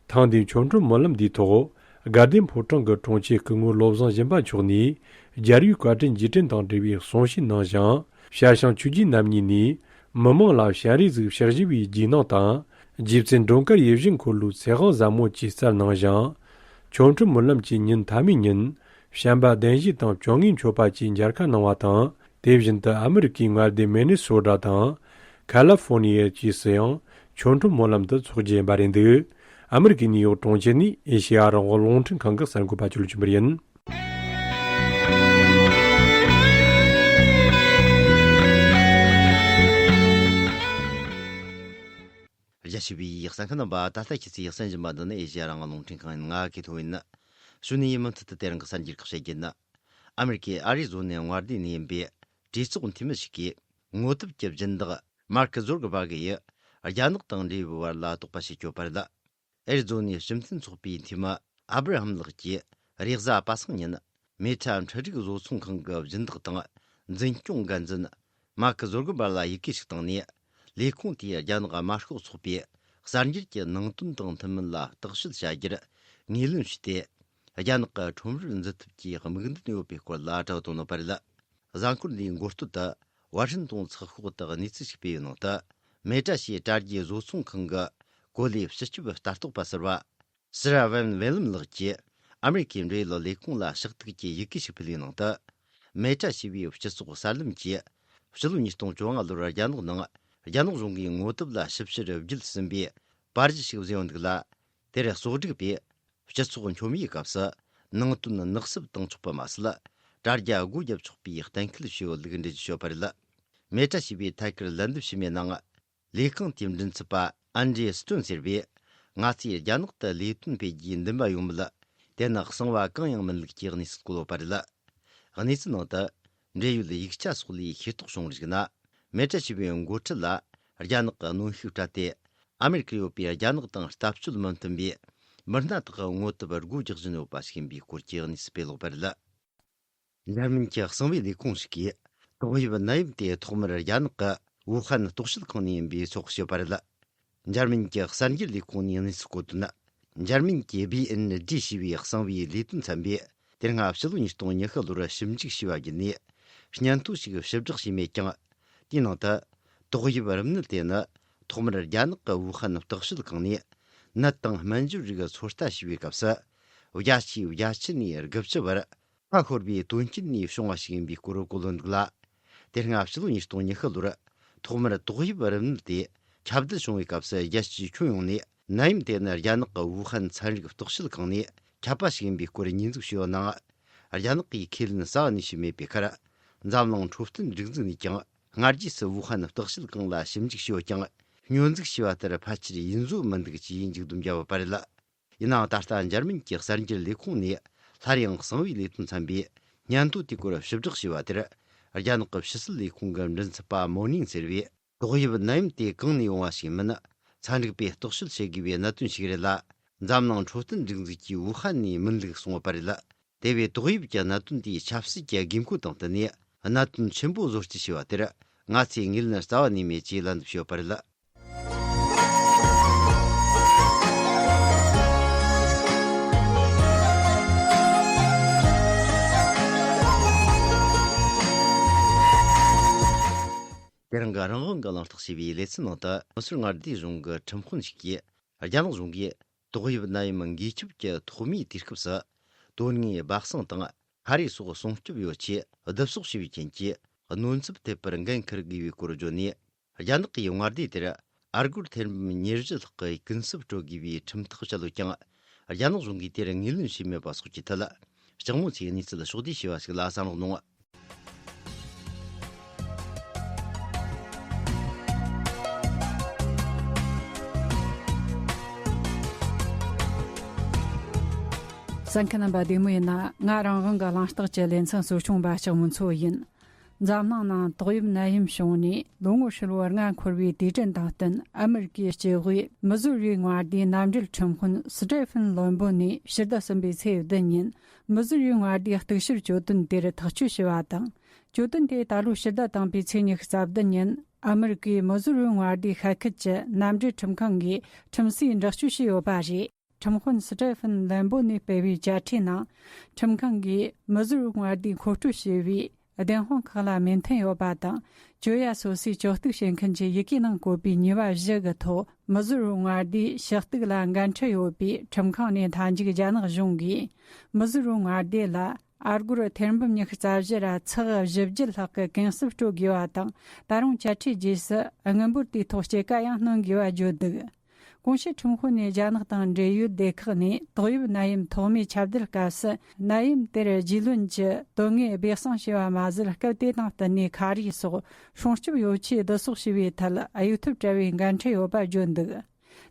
ཐེངས་འདིའི་ཆོ་འཕྲུལ་སྨོན་ལམ་འདིའི་ཐོག་དགའ་ལྡན་ཕོ་བྲང་གི་དྲུང་ཆེ་སྐུ་ངོ་བློ་བཟང་སྦྱིན་པ་མཆོག་ནས་རྒྱལ་ཡུལ་བཀའ་དྲིན་རྗེས་དྲན་དང་འབྲེལ་བའི་གསུང་བཤད་གནང་ཞིང་། ཤར་བྱང་ཆོས་བརྒྱུད་རྣམ་གཉིས་ནས་མི་མང་ལ་ཞལ་རས་གཟིགས་ཕྱག་བཞེས་པའི་རྗེས་གནང་དང་། རྗེ་བཙུན་མགྲོན་དཀར་ཡིད་བཞིན་འཁོར་ལོའི་ཚེ་དབང་ཟབ་མོ་བཅས་སྩལ་གནང་ཞིང་། ཆོ་འཕྲུལ་སྨོན་ལམ་གྱི་ཉིན་མཐའ་མའི་ཉིན་བྱམས་པ་གདན་བཞི་དང་བཅོ་ལྔའི་མཆོད་པ་བཅས་མཇལ་ཁ་གནང་བ་དང་། དེ་བཞིན་དུ་ཨ་མི་རི་ཀའི་མངའ་སྡེ་མི་ནི་སོ་ཊ་དང་། ཁ་ལ་ཧྥོར་ནི་ཡ་བཅས་སུ་ཡང་ཆོ་འཕྲུལ་སྨོན་ལམ་དུ་ཚོགས་རྒྱུ་ཡིན་པ་རེད་འདུག་ཨ་མི་རི་ཀའི་ནིའུ་ཡོག་གྲོང་ཁྱེར་ནས་ཨེ་ཤེ་ཡ་རང་དབང་རླུང་འཕྲིན་ཁང་གི་གསར་འགོད་པ་ཇོ་ལུ་ཆོས་འཕེལ་ཡིན། རྒྱ་ཆེ་བའི་གསན་མཁན་རྣམ་པ། ད་ལྟ་ཁྱེད་ཚོས་གསན་བཞིན་པ་འདི་ནི་ཨེ་ཤེ་ཡ་རང་དབང་རླུང་འཕྲིན་ཁང་ཡིན། ང་གི་ཐོ་ཡིན། ཞུ་ནས་ཡིན་མུ་མཐུད་དུ་དེ་རིང་གི་གསར་འགྱུར་ཁག་བཤད་རྒྱུ་ཡིན། ཨ་མི་རི་ཀའི་ཨ་རི་ཛོ་ནའི་མངའ་སྡེ་ནས་ཡིན་པའི་གྲོས་ཚོགས་འཐུས་མི་ཞིག་གིས་ངོ་དེབ་ཀྱི་སྦྱིན་བདག་མར་ཁ་ཛོར་གི་བྷར་གི་ཡིས་རྒྱ་ནག་དང་འབྲེལ་བའི་བར་ལ་དོགས་པ་བྱེད་ཀྱི་ཡོད་པ་རེད། ཨེ་རི་ཛོ་ནའི་སྤྱི་མཐུན་ཚོགས་པའི་འཐུས་མི་ཨ་བྷི་ར་ཧམ་ལགས་ཀྱིས་རེས་གཟའ་པ་སངས་ཉིན་མེ་ཁྲ་འཕྲུལ་རིག་བཟོ་ཚོང་ཁང་གི་སྦྱིན་བདག་དང་འཛིན་སྐྱོང་འགན་འཛིན་མར་ཁ་ཛོར་གི་བྷར་ལ་ཡི་གེ་ཞིག་བཏང་ནས། ལས་ཁུངས་དེས་རྒྱ་ནག་དམར་ཤོག་ཚོགས་པའི་གསར་འགྱུར་གྱི་ནང་དོན་དང་མཐུན་མིན་ལ་བརྟག་དཔྱད་བྱ་རྒྱུར་ངོས་ལེན་བྱས་ཏེ། རྒྱ་ནག་གི་ཁྲོམ་རར་འཛུལ་ཐབས་ཀྱི་དམིགས་འདུན་ཡོད་པའི་སྐོར་ལ་དྲི་བ་བཏོན་ཡོད་པ་རེད། གཟའ་འཁོར་འདིའི་འགོ་སྟོད་དུ་ཝ་ཤིན་ཏོན་ཚགས་ཤོག་ཏུ་གནས་ཚུལ་ཞིག་སྤེལ་ཡོད་ནང་དུ། མེ་ཏྲ་ཞེས་དྲ་རྒྱའི་བཟོ་ཚོང་ཁང་གི་གོ་ལའི་སྤྱི་ཁྱབ་ལྟ་རྟོག་པ་ཟུར་པ་སི་ར་ཝན་ཝེ་ལམ་ལགས་ཀྱིས་ཨ་མེ་རི་ཁའི་འབྲེལ་ཡོད་ལས་ཁུངས་ལ་ཕྱག་ཐུག་གི་ཡི་གེ་ཞིག་ཕུལ་བའི་ནང་དུ། མེ་ཏྲ་ཞེས་པའི་སྤྱི་ཚོགས་གསར་ལམ་གྱིས་ཕྱི་ལོ་ཉིས་སྟོང་བཅོ་ལྔ་ལོར་རྒྱ་ནག་ནང་རྒྱ་ནག་གཞུང་གིས་ངོ་དེབ་ལ་ཞིབ་བཤེར་བརྒྱུད་ཟིན་པའི་པར་གཞི་ཞིག་བཟོས་ཡོད་འདུག་ལ། དེར་གསོག་སྒྲིག་པས་སྤྱི་ཚོགས་མཆོད་མེའི་སྐབས་སུ་ནང་དོན་ནག་བསུབ་བཏང་ཆོག་པ་མ་ཟད། དྲ་རྒྱ་སྒོ་བརྒྱབ་ཆོག་པའི་གཏན་འཁེལ་བྱས་ཡོད་ལུགས་འགྲེལ་བརྗོད་བྱས་ཡོད་པ་རེད། མེ་ཏྲ་ཞེས་པའི་ཐད་ཀར་ལན་འདེབས་ཞུས་མེད་ནའང་། ལས་ཁང་དེའི་མགྲིན་ཚབ་པ་ཨན་ཌྲེ་སི་ཏོན་ཟེར་བས། ང་ཚོས་རྒྱ་ནག་ཏུ་ལས་དོན་སྤེལ་རྒྱུའི་འདུན་པ་ཡོད་མེད། དེ་ནི་གསང་བ་གང་ཡང་མིན་ལུགས་ཀྱི་གནས་ཚུལ་བཀོད་ཡོད་པ་རེད། གནས་ཚུལ་ནང་དུ། འབྲེལ་ཡོད་ཡིག་ཆ་སོགས་ལས་ཤེས་རྟོགས་བྱུང་བར་གཞིགས་ན། མེ་ཏྲ་ཞེས་པའི་འགོ་ཁྲིད་ལ་རྒྱ་ནག་གི་གནོན་ཤུགས་སྤྲད་དེ། ཨ་མེ་རི་ཁར་ཡོད་པའི་རྒྱ་ནག་དང་ལྟ་སྤྱོད་མི་མཐུན་པའི་མི་སྣ་དག་གི་ངོ་དེབ་སྒོ་རྒྱག་བཞིན་ཡོད་པ་ཞིག་ཡིན་པའི་སྐོར་གྱི་གནས་ཚུལ་སྤེལ་ཡོད་པ་རེད། འཇར་མན་གྱི་གསང་བའི་ལས་ཁུངས་ཤིག་གིས་ཏོག་དབྱིབས་ནད་ཡམས་དེ་ཐོག་མར་རྒྱ་ནག་གི་ཝུ་ཧན་རྟོག་དཔྱོད་ཁང་ནས་ཡིན་པའི་ཚོད་དཔག་བྱས་པ་རེད། འཇར་མན་གྱི་གསར་འགྱུར་ལས་ཁུངས་ནས་གནས་ཚུལ་བཀོད་དོན། འཇར་མན་གྱི་བྷི་ཨེན་ཌི་ཞེས་པའི་གསང་བའི་ལས་དོན་ཚན་པས་དེ་སྔ་ཕྱི་ལོ་ཉིས་སྟོང་ཉི་ཤུ་ལོར་ཞིབ་འཇུག་བྱས་པ་བརྒྱུད་ནས་སྙན་ཐོ་ཞིག་ཞིབ་བསྒྲགས་བྱས་མེད་ཀྱང་། དེའི་ནང་དུ། ཏོག་དབྱིབས་རིམས་ནད་དེ་ནི་ཐོག་མར་རྒྱ་ནག་གི་ཝུ་ཧན་རྟོག་དཔྱོད་ཁང་ནས་ ནད་དང་སྨན་སྦྱོར་རིགས་ཚོད་ལྟ་བྱས་པའི་སྐབས་སུ། བརྒྱ་ཆའི་བརྒྱད་ཅུ་ནས་དགུ་བཅུ་བར་ཁ་ཤོར་བའི་དོན་རྐྱེན་ནས་བྱུང་བ་ཞིག་ཡིན་པའི་སྐོར་གོ་ལོན་འདུག་ལ། དེ་སྔ་ཕྱི་ལོ་ཉིས་སྟོང་ཉི་ཤུ་ལོར་ཐོག་མར་ཏོག་དབྱིབས་རིམས་ནད་དེ་ཁྱབ་གདལ་བྱུང་བའི་སྐབས་སུ། རྒྱལ་སྤྱིའི་ཁྱོན་ཡོངས་ནས་ནད་ཡམས་དེ་ནི་རྒྱ་ནག་གི་ཝུ་ཧན་ཚན་རིག་བརྟག་དཔྱད་ཁང་ནས་ཁྱབ་པ་ཞིག་ཡིན་པའི་སྐོར་ཉེས་འཛུགས་བྱས་ཡོད་ནའང་། རྒྱ་ནག་གིས་ཁས་ལེན་རྩ་བ་ནས་བྱས་མེད་པའི་ཁར། འཛམ་གླིང་འཕྲོད་བསྟེན་སྒྲིག་འཛུགས་ནས་ཀྱང་སྔ་རྗེས་སུ་ཝུ་ཧན་བརྟག་དཔྱད་ཁང་ལ་ཞིབ་འཇུག་བྱས་ཡོད་ཀྱང་། སྙོན་འཛུགས་བྱས་པ་ལྟར་ཕལ་ཆེར་ཡིན་བཟོ་མི་འདུག་ཅེས་མཇུག་སྡོམ་བརྒྱབ་ཡོད་པ་རེད། ཡིན་ནའང་། ད་ལྟ་འཇར་མན་གྱི་གསར་འགྱུར་ལས་ཁུངས་ནས་སླར་ཡང་གསང་བའི་ལས་དོན་ཚན་པའི་སྙན་ཐོ་དེའི་སྐོར་ཞིབ་བསྒྲགས་བྱས་པ་དེར། རྒྱ་ནག་གི་ཕྱི་སྲིད་ལས་ཁུངས་ཀྱི་མགྲིན་ཚབ་པ་མོ་ནིང་ཟེར་བས། ཏོག་དབྱིབས་ནད་ཡམས་དེ་གང་ནས་ཡོང་བ་ཞིག་མིན། ཚན་རིག་པས་བརྟག་དཔྱད་བྱེད་དགོས་པའི་གནད་དོན་ཞིག་རེད་ལ། འཛམ་གླིང་འཕྲོད་བསྟེན་སྒྲིག་འཛུགས་ཀྱིས་ཝུ་ཧན་ནས་མིན་ལུགས་གསུངས་ཡོད་པ་རེད། དེ་བས་ཏོག་དབྱིབས་ཀྱི་གནད་དོན་དེའི་ཆབ་སྲིད་ཀྱི་དགོས་མཁོ་དང་བསྟུན་ནས། གནད་དོན་ཆེན་པོ་བཟོ་བཅོས་བྱས་པ་དེར་ང་ཚོས་ངོས་ལེན་རྩ་བ་ནས་མེད་ཅེས་ལན་འདེབས་བྱས་ཡོད་པ་རེད། དེ་རིང་གི་རང་དབང་གི་གླེང་སྟེགས་ཞེས་པའི་ལེ་ཚན་ནང་དུ། མི་སུར་མངའ་སྡེ་གཞུང་གི་ཁྲིམས་དཔོན་ཞིག་གིས། རྒྱ་ནག་གཞུང་གིས་ཏོག་དབྱིབས་ནད་ཡམས་འགོས་ཁྱབ་ཀྱི་ཐོག་མའི་དུས་སྐབས་སུ། དོན་དངོས་སྦ་གསང་དང་ཁ་རས་སོགས་སྲུང་སྐྱོབ་ཡོ་ཆས་བསྡུ་གསོག་བྱས་པའི་རྐྱེན་གྱིས། གནོད་འཚེ་ཐེབས་པར་འགན་འཁུར་དགོས་པའི་སྐོར་བརྗོད་ནས། རྒྱ་ནག་གིས་མངའ་སྡེ་དེར་ཨ་སྒོར་ཐེར་འབུམ་ཉེར་བཞི་ལྷག་གི་གུན་གསབ་སྤྲོད་དགོས་པའི་ཁྲིམས་ཐག་བཅད་ཡོད་ཀྱང་། རྒྱ་ནག་གཞུང་གིས་དེར་ངོས་ལེན་བྱས་མེད་པ་སོགས་ཀྱི་ཐད། ལྕགས་མོ་ཚེ་གནས་ཚུལ་ཕྱོགས་བསྡུས་བྱས་པ་ཞིག་ལ་གསན་རོགས་གནང་། གསན་མཁན་རྣམ་པ་བདེ་མོ་ཡིན་ན། ང་རང་དབང་གི་གླེང་སྟེགས་ཀྱི་ལེ་ཚན་གཙོ་སྐྱོང་པ་ལྕགས་མོ་མཚོ་ཡིན། འཛམ་གླིང་ནང་ཏོག་དབྱིབས་ནད་ཡམས་བྱུང་ནས་ལོ་ངོ་ཧྲིལ་བོར་ལྔ་འཁོར་བའི་དུས་དྲན་དང་བསྟུན། ཨ་མེ་རི་ཀའི་སྐྱེ་དབུས་མི་ཟུར་པའི་མངའ་སྡེའི་མནའ་འབྲེལ་ཁྲིམས་དཔོན་སི་ཏྲེ་ཕན་ལོན་པོ་ནས་ཕྱི་ཟླ་གསུམ་པའི་ཚེས་བདུན་ཉིན། མི་ཟུར་པའི་མངའ་སྡེའི་གཏུག་བཤེར་གྱོད་དོན་དེར་ཐག་གཅོད་བྱས་པ་དང་། གྱོད་དོན་དེ་ད་ལོའི་ཕྱི་ཟླ་དང་པོའི་ཚེས་ཉི་ཤུ་རྩ་བདུན་ཉིན། ཨ་མེ་རི་ཀའི་མི་ཟུར་པའི་མངའ་སྡེའི་ཤར་ཁུལ་གྱི་མནའ་འབྲེལ་ཁྲིམས་ཁང་གིས་ཁྲིམས་སྲིད་འདྲི་གཅོད་བྱས་ཡོད་པ་རེད། ཁྲིམས་དཔོན་སི་ཏྲེ་ཕན་ལན་པོ་ནས་སྤེལ་བའི་བཅའ་ཁྲིམས་ནང་། ཁྲིམས་ཁང་གིས་མི་ཟུར་པའི་མངའ་སྡེས་མཁོ་སྤྲོད་བྱས་པའི་བདེན་དཔང་ཁག་ལ་མོས་མཐུན་ཡོད་པ་དང་། གྱོད་ཡ་སོ་སོས་གྱོད་གཏུག་བྱེད་མཁན་གྱི་ཡི་གེའི་ནང་བཀོད་པའི་ཉེས་པ་བཞི་གི་ཐོག་མི་ཟུར་པའི་མངའ་སྡེས་ཕྱི་གཏུག་ལ་འགན་འཁྲི་ཡོད་པས། ཁྲིམས་ཁང་ནས་མཐའ་མཇུག་རྒྱ་ནག་གཞུང་གིས་མི་ཟུར་པའི་མངའ་སྡེ་ལ་ཨ་སྒོར་ཐེར་འབུམ་ཉི་ཤུ་རྩ་བཞི་ར་ཚེག་བཞི་བརྒྱད་ལྷག་གི་གུན་གསབ་སྤྲོད་དགོས་པ་དང་། ད་རུང་བཅད་ཁྲིའི་རྗེས་སུ་དངུལ་འབོར་དེའི་ཐོག་སྐྱེད་ཀ་ཡང་སྣོན་དགོས་པ་བརྗོད་འདུག། གོང་ཞུས་ཁྲིམས་དཔོན་ནས་རྒྱ་ནག་དང་འབྲེལ་ཡོད་སྡེ་ཁག་ནས་ཏོག་དབྱིབས་ནད་ཡམས་ཐོག་མའི་ཁྱབ་གདལ་སྐབས་སུ་ནད་ཡམས་དེར་རྒྱུས་ལོན་གྱི་དོན་དངོས་སྦས་གསང་བྱས་པ་མ་ཟད། སྐབས་དེ་དང་བསྟུན་ནས་ཁ་རས་སོགས་སྲུང་སྐྱོབ་ཡོ་ཆས་བསྡུ་གསོག་བྱས་པའི་ཐད་གཡོལ་ཐབས་བྲལ་བའི་འགན་འཁྲི་ཡོད་པ་བརྗོད་འདུག།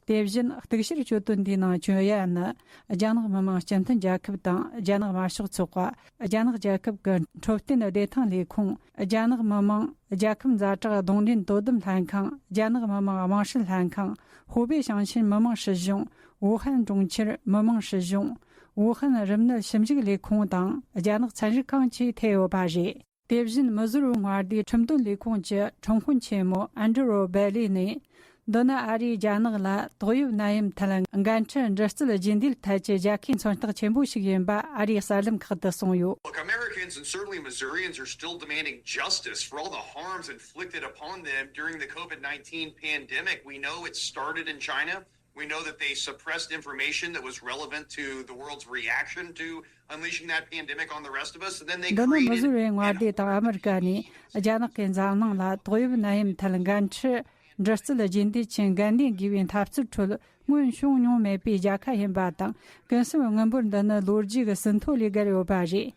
དེ་བཞིན་གཏུག་བཤེར་གྱོད་དོན་དེའི་ནང་གྱོད་ཡ་ནི། རྒྱ་ནག་མི་དམངས་སྤྱི་མཐུན་རྒྱལ་ཁབ་དང་རྒྱ་ནག་དམར་ཤོག་ཚོགས་པ། རྒྱ་ནག་རྒྱལ་ཁབ་ཀྱི་འཕྲོད་བསྟེན་བདེ་ཐང་ལས་ཁུངས། རྒྱ་ནག་མི་དམངས་རྒྱལ་ཁབ་ཛ་དྲག་གདོང་ལེན་དོ་དམ་ལྷན་ཁང་། རྒྱ་ནག་མི་དམངས་དམངས་ཧྲིལ་ལྷན་ཁང་། ཧུའུ་པེ་ཞིང་ཆེན་མི་དམངས་སྲིད་གཞུང་། ཝུ་ཧན་གྲོང་ཁྱེར་མི་དམངས་སྲིད་གཞུང་། ཝུ་ཧན་རིམས་ནད་ཞིབ་འཇུག་ལས་ཁུངས་དང་རྒྱ་ནག་ཚན་རིག་ཁང་བཅས་ཐེ་ཡོད་པ་རེད། དེ་བཞིན་མི་ཟུར་པའི་མངའ་སྡེའི་ཁྲིམས་དོན་ལས་ཁུངས་ཀྱི་ཁྲིམས་དཔོན་ཆེན་མོ་ཨན་ཌྲུ་རོ་སྦེ་ལི་ནས། འདི་ནི་ཨ་རིས་རྒྱ་ནག་ལ་ཏོག་དབྱིབས་ནད་ཡམས་ཐད་འགན་འཁྲི་འདྲི་རྩད་རྒྱུན་ལྡན་ཐད་ཀྱི་རྒྱལ་ཁའི་མཚོན་རྟགས་ཆེན་པོ་ཞིག་ཡིན་པ་ཨ་རིའི་གསར་ལམ་ཁག་ཏུ་གསུངས་ཡོད། Look, Americans and certainly Missourians are still demanding justice for all the harms inflicted upon them during the COVID nineteen pandemic. We know it started in China. We know that they suppressed information that was relevant to the world's reaction to unleashing that pandemic on the rest of us. And then they འདི་ནི་མི་created ཟུར་པའི་མངའ་སྡེ་དང་ཨ་མི་རི་ཀ་ནས་རྒྱ་ནག་གིས་འཛམ་གླིང་ལ་ཏོག་དབྱིབས་ནད་ཡམས་ཐད་འགན་འཁྲི་འདྲི་རྩད་རྒྱུན་ལྡན་གྱི་འགན་ལེན་དགོས་པའི་འཐབ་རྩོད་ཁྲོད་སྔོན་བྱུང་མྱོང་མེད་པའི་རྒྱལ་ཁ་ཡིན་པ་དང་། གུན་གསབ་དངུལ་འབོར་འདི་ནི་ལོ་རྒྱུས་ཀྱི་ཟིན་ཐོ་ལས་བརྒལ་ཡོད་པ་རེད།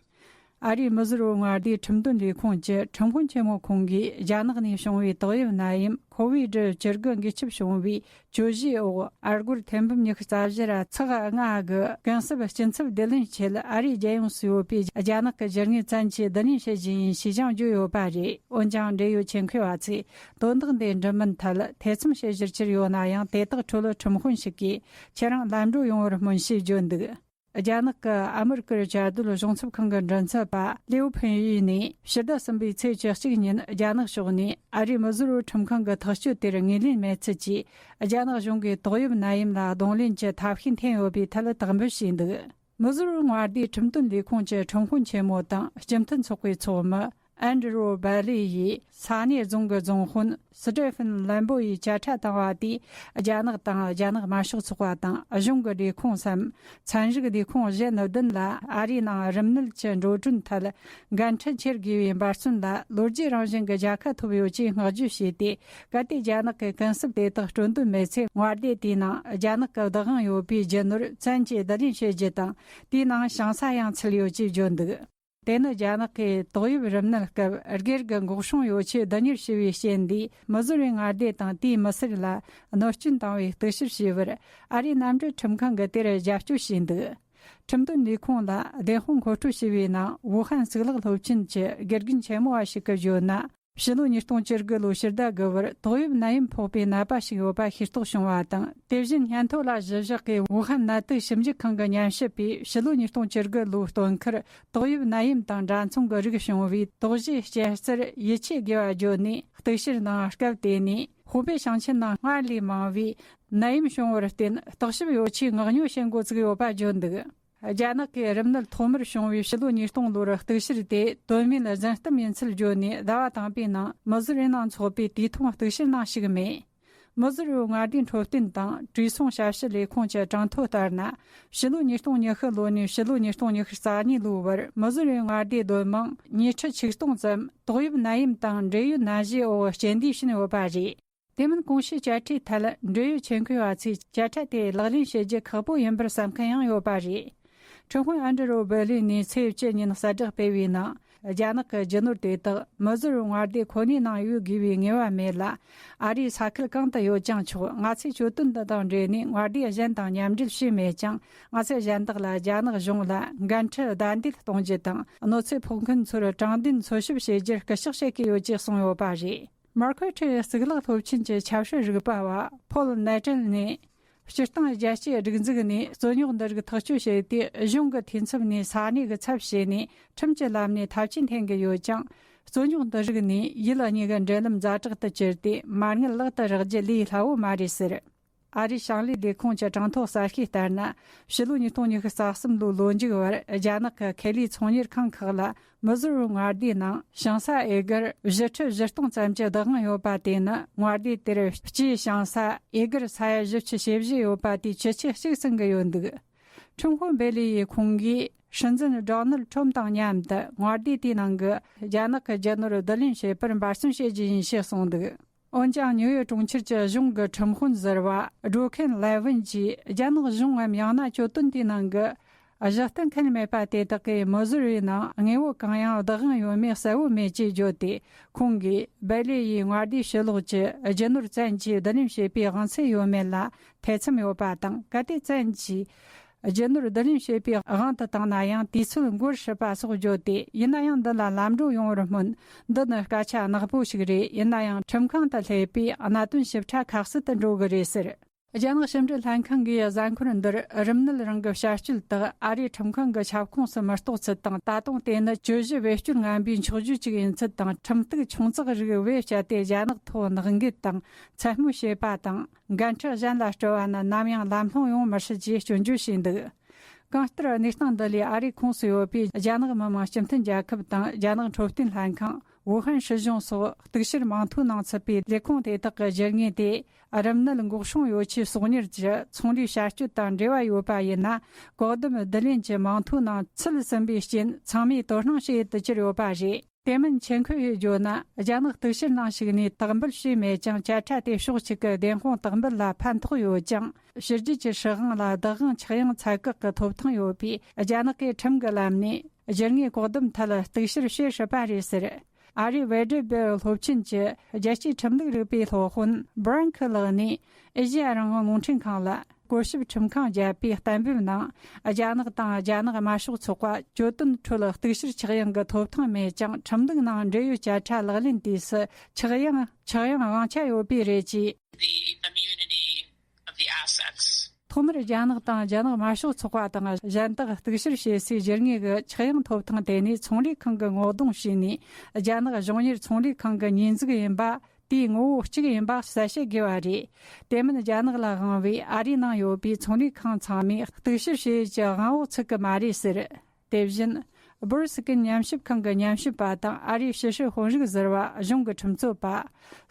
ཨ་རིའི་མི་ཟུར་པའི་མངའ་སྡེའི་ཁྲིམས་དོན་ལས་ཁུངས་ཀྱི་ཁྲིམས་དཔོན་ཆེན་མོ་ཁོང་གིས་རྒྱ་ནག་ནས་བྱུང་བའི་ཏོག་དབྱིབས་ནད་ཡམས་ཁོ་བིད་བཅུ་དགུ་འགོས་ཁྱབ་བྱུང་བའི་གྱོད་གཞིའི་འོག་ཨ་སྒོར་ཐེར་འབུམ་ཉི་ཤུ་རྩ་བཞི་ར་ཚེག་ལྔ་གི་གུན་གསབ་སྐྱིན་ཚབ་བསྡུ་ལེན་ཆེད་ཨ་རིའི་རྒྱལ་ཡོངས་སུ་ཡོད་པའི་རྒྱ་ནག་གི་བརྒྱུད་ངོས་ཚན་གྱིས་བསྡུ་ལེན་བྱེད་བཞིན་ཡིན་ཞེས་ཀྱང་བརྗོད་ཡོད་པ་རེད། འོན་ཀྱང་འབྲེལ་ཡོད་ཆེད་མཁས་པ་ཚོས་དོན་དག་འདི་འདྲ་མིན་ཐད་ཐེ་ཚོམ་བྱེད་གཞིར་གྱུར་ཡོད་ན་ཡང་། དེ་དག་ཁྲོད་ཁྲིམས་དཔོན་ཞིག་གིས་ཁྱེད་རང་ལམ་འགྲོ་ཡོང་བར་སྨོན་ཞེས་བརྗོད་འདུག། རྒྱ་ནག་གི་ཨ་མི་རི་ཀར་བཅའ་སྡོད་གཞུང་ཚབ་ཁང་གི་མགྲིན་ཚབ་པ་ལེའུ་ཕིན་ཡུས་ནས་ཕྱི་ཟླ་གསུམ་པའི་ཚེས་བཅུ་གཅིག་ཉིན་རྒྱ་ནག་ཕྱོགས་ནས་ཨ་རིའི་མི་ཟུར་པའི་ཁྲིམས་ཁང་གི་ཐག་གཅོད་དེར་ངོས་ལེན་མེད་ཚུལ་གྱིས། རྒྱ་ནག་གཞུང་གིས་ཏོག་དབྱིབས་ནད་ཡམས་ལ་གདོང་ལེན་གྱི་ཐབས་ཤེས་འཐེན་ཡོད་པའི་ཐད་དག་འབུལ་བྱས་འདུག། མི་ཟུར་པའི་མངའ་སྡེའི་ཁྲིམས་དོན་ལས་ཁུངས་ཀྱི་ཁྲིམས་དཔོན་ཆེན་མོ་དང་སྤྱི་མཐུན་ཚོགས་པའི་ཚོགས་མི་ ཨན་ཌྲུ་བྷ་ལི་ཡིས་ས་གནས་རྫོང་གི་རྫོང་དཔོན་སི་ཏྲེ་ཕན་ལན་པོ་ཡིས་དཔྱ་ཁྲལ་བཏང་བ་དེས། རྒྱ་ནག་དང་རྒྱ་ནག་དམར་ཤོག་ཚོགས་པ་དང་གཞུང་གི་ལས་ཁུངས་སམ། ཚན་རིག་ལས་ཁུངས་གཞན་བདུན་ལ་ཨ་རིའི་ནང་རིམས་ནད་ཀྱི་འགྲོ་གྲོན་ཐད་འགན་འཁྲི་འཁྱེར་དགོས་པའི་འབད་བརྩོན་ལ་ལོ་རྒྱུས་རང་བཞིན་གྱི་རྒྱལ་ཁ་ཐོབ་ཡོད་ཅེས་བསྔགས་བརྗོད་བྱས་ཏེ། གལ་ཏེ་རྒྱ་ནག་གི་གུན་གསབ་དེ་དག་སྤྲོད་འདོད་མེད་ཚེ། དངོས་སྡེ་དེའི་ནང་རྒྱ་ནག་གི་བདག་དབང་ཡོད་པའི་རྒྱུ་ནོར་བཙན་གྱིས་བསྡུ་ལེན་བྱེད་རྒྱུ་དང་། དེའི་ནང་ཞིང་ས་ཡང་ཚུད་ཡོད་ཅེས་བརྗོད་འདུག་དེ་ནི་རྒྱ་ནག་གིས་ཏོག་དབྱིབས་རིམས་ནད་སྐབས་སྒེར་གྱི་འགོག་སྲུང་ཡོ་ཆས་བསྡུ་གཉེར་བྱས་པའི་རྐྱེན་འདིས། མི་ཟུར་བའི་མངའ་སྡེ་དང་དེའི་མི་སེར་ལ་གནོད་སྐྱོན་བཏང་བའི་གཏུག་བཤེར་བྱས་པར། ཨ་རིའི་མནའ་འབྲེལ་ཁྲིམས་ཁང་གིས་དེར་རྒྱབ་སྐྱོར་བྱས་འདུག་ཁྲིམས་དོན་ལས་ཁུངས་ལ་བདེན་དཔང་མཁོ་སྤྲོད་བྱས་པའི་ནང་། ཝུ་ཧན་གཙུག་ལག་སློབ་ཆེན་གྱི་དགེ་རྒན་ཆེན་མོ་བ་ཞིག་གིས་བརྗོད་ན། ཕྱི་ལོ་ཉིས་སྟོང་བཅུ་དགུ་ལོའི་ཕྱི་ཟླ་དགུ་པར་ཏོག་དབྱིབས་ནད་ཡམས་ཕོག་པའི་ནད་པ་ཞིག་ཡོད་པ་ཤེས་རྟོགས་བྱུང་བ་དང་། དེ་བཞིན་སྙན་ཐོ་ལ་གཞི་བཞག་གིས་ཝུ་ཧན་ནད་དུག་ཞིབ་འཇུག་ཁང་གི་ཉམས་ཞིབ་པས་ཕྱི་ལོ་ཉིས་སྟོང་བཅུ་དགུ་ལོའི་སྟོན་ཁར་ཏོག་དབྱིབས་ནད་ཡམས་དང་འདྲ་མཚུངས་ཀྱི་རིགས་བྱུང་བའི་དོགས་གཞིའི་སྐྱེན་རྩར་ཡིད་ཆེས་དགོས་པ་བརྗོད་ནས། གཏུག་བཤེར་ནང་སྐབས་དེ་ནས་ཧུའུ་པེ་ཞིང་ཆེན་ནང་སྔར་ལས་མང་བའི་ནད་ཡམས་བྱུང་བར་བརྟེན། བརྟག་ཞིབ་ཡོ་ཆས་མངགས་ཉོ་བྱེད་འགོ་བཙུགས་ཡོད་པ་བརྗོད་འདུག་རྒྱ་ནག་གིས་རིམས་ནད་ཐོག་མར་བྱུང་བའི་ཕྱི་ལོ་ཉིས་སྟོང་ལོར་གཏུག་བཤེར་དེ་དོན་མེད་བཟན་གཏམ་ཡིན་ཚུལ་བརྗོད་ནས། ཟླ་བ་དང་པོའི་ནང་མི་ཟུར་བའི་ནང་ཚོགས་པའི་དུས་ཐུང་གཏུག་བཤེར་ནང་ཞུགས་མེད། མི་ཟུར་བའི་མངའ་སྡེའི་འཕྲོད་བསྟེན་དང་གྲོས་ཚོང་ཞབས་ཞུ་ལས་ཁུངས་ཀྱི་གྲངས་ཐོ་ལྟར་ན། ཕྱི་ལོ་ཉིས་སྟོང་ཉི་ཤུ་ལོ་ནས་ཕྱི་ལོ་ཉིས་སྟོང་ཉི་ཤུ་རྩ་གཉིས་ལོའི་བར་མི་ཟུར་བའི་མངའ་སྡེའི་སྡོད་དམངས་ཉིས་ཁྲི་ཆིག་སྟོང་ཙམ་ཏོག་དབྱིབས་ནད་ཡམས་དང་འབྲེལ་ཡོད་ནད་གཞིའི་འོག་རྐྱེན་འདས་ཕྱིན་ཡོད་པ་རེད། དེ་མིན་གོང་ཞུས་བཅད་ཁྲའི་ཐད་འབྲེལ་ཡོད་ཆེད་འཁོད་པ་ཚོས་བཅད་ཁྲ་དེ་ལག་ལེན་བྱེད་རྒྱུ་ཁག་པོ་ཡིན་པར་བསམ་མཁན་ཡང་ཡོད་པ་རེད། ཁྲིམས་དཔོན་ཨན་ཌྲུ་བྷེ་ལི་ནས་ཚེས་བཅུ་ཉིན་གསལ་བསྒྲགས་སྤེལ་བའི་ནང་། རྒྱ་ནག་གི་རྒྱུ་ནོར་དེ་དག་མི་ཟུར་མངའ་སྡེ་ཁོ་ནའི་ནང་ཡོད་དགོས་པའི་ངེས་པ་མེད་ལ། ཨ་རིའི་ས་ཁུལ་གང་དུ་ཡོད་ཀྱང་ཆོག་ང་ཚོས་གྱོད་དོན་འདི་དང་འབྲེལ་ནས་མངའ་སྡེ་གཞན་དང་མཉམ་འབྲེལ་བྱས་མེད་ཀྱང་། ང་ཚོས་གཞན་དག་ལ་རྒྱ་ནག་གཞུང་ལ་འགན་འཁྲི་བདའ་འདེད་གཏོང་རྒྱུ་དང་། གནོད་འཚེ་ཕོག་མཁན་ཚོར་དྲང་བདེན་འཚོལ་ཞིབ་བྱེད་རྒྱུར་སྐུལ་ལྕག་བྱེད་ཀྱི་ཡོད་ཅེས་གསུངས་ཡོད་པ་རེད། མར་ཁོ་ཁྲི་གཙུག་ལག་སློབ་ཆེན་གྱི་ཆབ་སྲིད་རིག་པ་བ་ཕོལ་ནེ་ཏྲན་ནས། སྤྱིར་བཏང་རྒྱལ་སྤྱིའི་སྒྲིག་འཛུགས་ནས་རྩོད་རྙོག་འདི་རིགས་ཐག་གཅོད་བྱས་ཏེ། གཞུང་གི་འཐུས་ཚབ་ནས་ས་གནས་ཀྱི་ཚབ་བྱས་ནས་ཁྲིམས་ཀྱི་ལམ་ནས་ཐབས་ཇུས་འཐེན་གྱི་ཡོད་ཀྱང་། རྩོད་རྙོག་འདི་རིགས་ནས་ཡུལ་གཉིས་ཀྱི་འབྲེལ་ལམ་ཛ་དྲག་ཏུ་གྱུར་ཏེ། མ་དངུལ་ལག་ཏུ་རག་རྒྱུ་ལས་སླ་བོ་མ་རེད་ཟེར། ཨ་རིའི་ཞིང་ལས་ལས་ཁུངས་ཀྱི་གྲངས་ཐོ་གསར་ཤོས་ལྟར་ན། ཕྱི་ལོ་ཉིས་སྟོང་ཉི་ཤུ་རྩ་གསུམ་ལོའི་ལོ་མཇུག་བར་རྒྱ་ནག་གི་ཁེ་ལས་ཚོང་གཉེར་ཁང་ཁག་ལ། མི་ཟུར་པའི་མངའ་སྡེའི་ནང་ཞིང་ས་ཨེ་ཀར་བཞི་ཁྲི་བཞི་སྟོང་ཙམ་གྱི་བདག་དབང་ཡོད་པ་དེ་ནི། མངའ་སྡེ་དེར་སྤྱིའི་ཞིང་ས་ཨེ་ཀར་ས་ཡ་བཞི་བཅུ་ཞེ་བཞི་ཡོད་པ་དེའི་ཆུ་ཚད་གཅིག་ཟིན་གྱི་ཡོད་འདུག་ཁྲིམས་དཔོན་སྦེ་ལི་ཡིས་ཁོང་གིས། སྲིད་འཛིན་ཌོ་ནལ་ཁྲོམ་དང་མཉམ་དུ་མངའ་སྡེ་དེའི་ནང་གི་རྒྱ་ནག་གི་རྒྱུ་ནོར་བསྡུ་ལེན་བྱེད་པར་འབད་བརྩོན་བྱེད་རྒྱུ་ཡིན་ཞེས་གསུངས་འདུག་འོན་ཀྱང་། ཉིའུ་ཡོག་གྲོང་ཁྱེར་གྱི་གཞུང་གི་ཁྲིམས་དཔོན་ཟུར་པ་ཌོ་ཁེན་ལེ་ཝིན་གྱིས། རྒྱ་ནག་གཞུང་ངམ་ཡང་ན་གྱོད་དོན་དེའི་ནང་གི་གཞི་རྟེན་ཁུལ་མེད་པ་དེ་དག་གིས་མི་ཟུར་པའི་ནང་དངོས་པོ་གང་ཡང་བདག་དབང་ཡོད་མེད་གསལ་བོ་མེད་ཅེས་བརྗོད་དེ། ཁོང་གིས་སྦེ་ལི་ཡིས་མངའ་སྡེའི་ཕྱི་ལོགས་ཀྱི་རྒྱུ་ནོར་བཙན་གྱིས་བསྡུ་ལེན་བྱས་པའི་དབང་ཚད་ཡོད་མེད་ལ་ཐེ་ཚོམ་ཡོད་པ་དང་། གལ་ཏེ་བཙན་གྱིས་རྒྱུ་ནོར་བསྡུ་ལེན་བྱེད་པའི་དབང་དུ་བཏང་ན་ཡང་དུས་ཚོད་འགོར་སྲིད་པ་སོགས་བརྗོད་དེ། ཡིན་ན་ཡང་འདི་ལ་ལམ་འགྲོ་ཡོང་བར་སྨོན། འདི་ནི་སྐད་ཆ་ནག་པོ་ཞིག་རེད། ཡིན་ན་ཡང་ཁྲིམས་ཁང་དུ་སླེབས་པས་གནད་དོན་ཞིབ་ཕྲ་ཁ་གསལ་དུ་འགྲོ་གི་རེད་ཟེར། རྒྱ་ནག་ཕྱི་འབྲེལ་ལྷན་ཁང་གིས་གཟའ་འཁོར་འདིར། རིམས་ནད་རང་གི་བྱ་སྤྱོད་དག་ཨ་རིའི་ཁྲིམས་ཁང་གི་ཁྱབ་ཁོངས་སུ་མི་གཏོགས་ཚུལ་དང་། ད་དུང་དེ་ནི་གྱོད་གཞི་བེད་སྤྱོད་ངན་པའི་འཁྱོག་བརྗོད་ཅིག་ཡིན་ཚུལ་དང་། ཁྲིམས་གཏུག་ཆུང་ཙག་རིགས་བེད་སྤྱད་དེ་རྒྱ་ནག་ཐོག་ནག་འགེལ་དང་འཚེ་མོལ་བྱེད་པ་དང་། འགན་འཁྲི་གཞན་ལ་སྤྲོད་པ་ནི་ནམ་ཡང་ལམ་ལྷོང་ཡོང་མི་སྲིད་ཅེས་སྐྱོན་བརྗོད་བྱས་འདུག་གང་ལྟར། གནས་སྟངས་འདི་ལས་ཨ་རིའི་ཁོངས་སུ་ཡོད་པའི་རྒྱ་ནག་མི་དམངས་སྤྱི་མཐུན་རྒྱལ་ཁབ་དང་། རྒྱ་ནག་འཕྲོད་བསྟེན་ལྷན་ཁང་། ཝུ་ཧན་སྲིད་གཞུང་སོགས་གཏུག་བཤེར་མིང་ཐོའི་ནང་ཚུད་པའི་ལས་ཁུངས་དེ་དག་གི་བརྗོད་ངེས་དེ། རིམས་ནད་འགོག་སྲུང་ཡོ་ཆས་གསོག་ཉར་གྱི་ཚོང་ལས་བྱ་སྤྱོད་དང་འབྲེལ་བ་ཡོད་པ་ཡིན་ན། བཀག་སྡོམ་བསྡུ་ལེན་གྱི་མིང་ཐོའི་ནང་ཚུད་ཟིན་པའི་རྐྱེན། ཚང་མས་དོ་སྣང་བྱེད་དུ་གྱུར་ཡོད་པ་རེད། དེ་མིན་ཆེད་འཁོད་པས་བརྗོད་ན། རྒྱ་ནག་གཏུག་བཤེར་ནང་ཞུགས་ནས་དག་འབུལ་བྱས་མེད་ཀྱང་། བཅད་ཁྲ་དེ་ཕྱོགས་གཅིག་གི་བདེན་དཔང་དག་འབུལ་ལ་ཕན་ཐོགས་ཡོད་ཀྱང་། ཕྱི་རྒྱལ་གྱི་སྲིད་དབང་ལ་བདག་དབང་ཆག་ཡང་ཚད་བཀག་གི་ཐོབ་ཐང་ཡོད་པས། རྒྱ་ནག་གིས་ཁྲིམས་ཀྱི་ལམ་ནས་བརྗོད་ངེས་བཀག་སྡོམ་ཐད་གཏུག་བཤེར་བྱེད་སྲིད་པ་རེད་ཟེར། ཨ་རིའི་ཝེ་ཌི་བེལ་སློབ་ཆེན་གྱི་རྒྱལ་སྤྱིའི་ཁྲིམས་ལུགས་རིག་པའི་སློབ་དཔོན་སྦྲན་ཁི་ལགས་ནས་ཨེ་ཤེ་ཡ་རང་དབང་རླུང་འཕྲིན་ཁང་ལ། སྐོར་ཞིབ་ཁྲིམས་ཁང་བརྒྱད་པའི་གཏན་འབེབས་ནང་། རྒྱ་ནག་དང་རྒྱ་ནག་དམར་ཤོག་ཚོགས་པ་གྱོད་དོན་ཁྲོད་གཏུག་བཤེར་ཆག་ཡང་གི་ཐོབ་ཐང་མེད་ཀྱང་། ཁྲིམས་ལུགས་ནང་འབྲེལ་ཡོད་བཅད་ཁྲ་ལག་ལེན་དུས་སུ་ཆག་ཡང་ཆག་ཡང་དབང་ཆ་ཡོད་པས་རེད་ཅེས། The immunity of the assets. ཐོག་མར་རྒྱ་ནག་དང་རྒྱ་ནག་དམར་ཤོག་ཚོགས་པ་དང་གཞན་དག་གཏུག་བཤེར་བྱེད་སའི་བརྗོད་ངེས་ཀྱི་ཆག་ཡང་ཐོབ་ཐང་དེ་ནི་ཚོང་ལས་ཁང་གིས་ངོ་གདོང་བྱས་ནས། རྒྱ་ནག་གཞུང་གཉེར་ཚོང་ལས་ཁང་གི་ཉེས་འཛུགས་ཡིན་པ། དེའི་ངོ་བོ་གཅིག་ཡིན་པ་གསལ་བཤད་དགོས་པ་རེད། དེ་མིན་རྒྱ་ནག་ལ་དབང་བའི་ཨ་རིའི་ནང་ཡོད་པའི་ཚོང་ལས་ཁང་ཚང་མས་གཏུག་བཤེར་བྱེད་ཡུལ་གྱི་དབང་འོག་ཚུད་ཀྱི་མ་རེད་ཟེར། དེ་བཞིན། སྦུར་སི་ཀིན་ཉམས་ཞིབ་ཁང་གི་ཉམས་ཞིབ་པ་དང་ཨ་རིའི་ཕྱི་སྲིད་དཔོན་རིགས་ཟུར་པ་གཞུང་གི་ཁྲིམས་རྩོད་པ་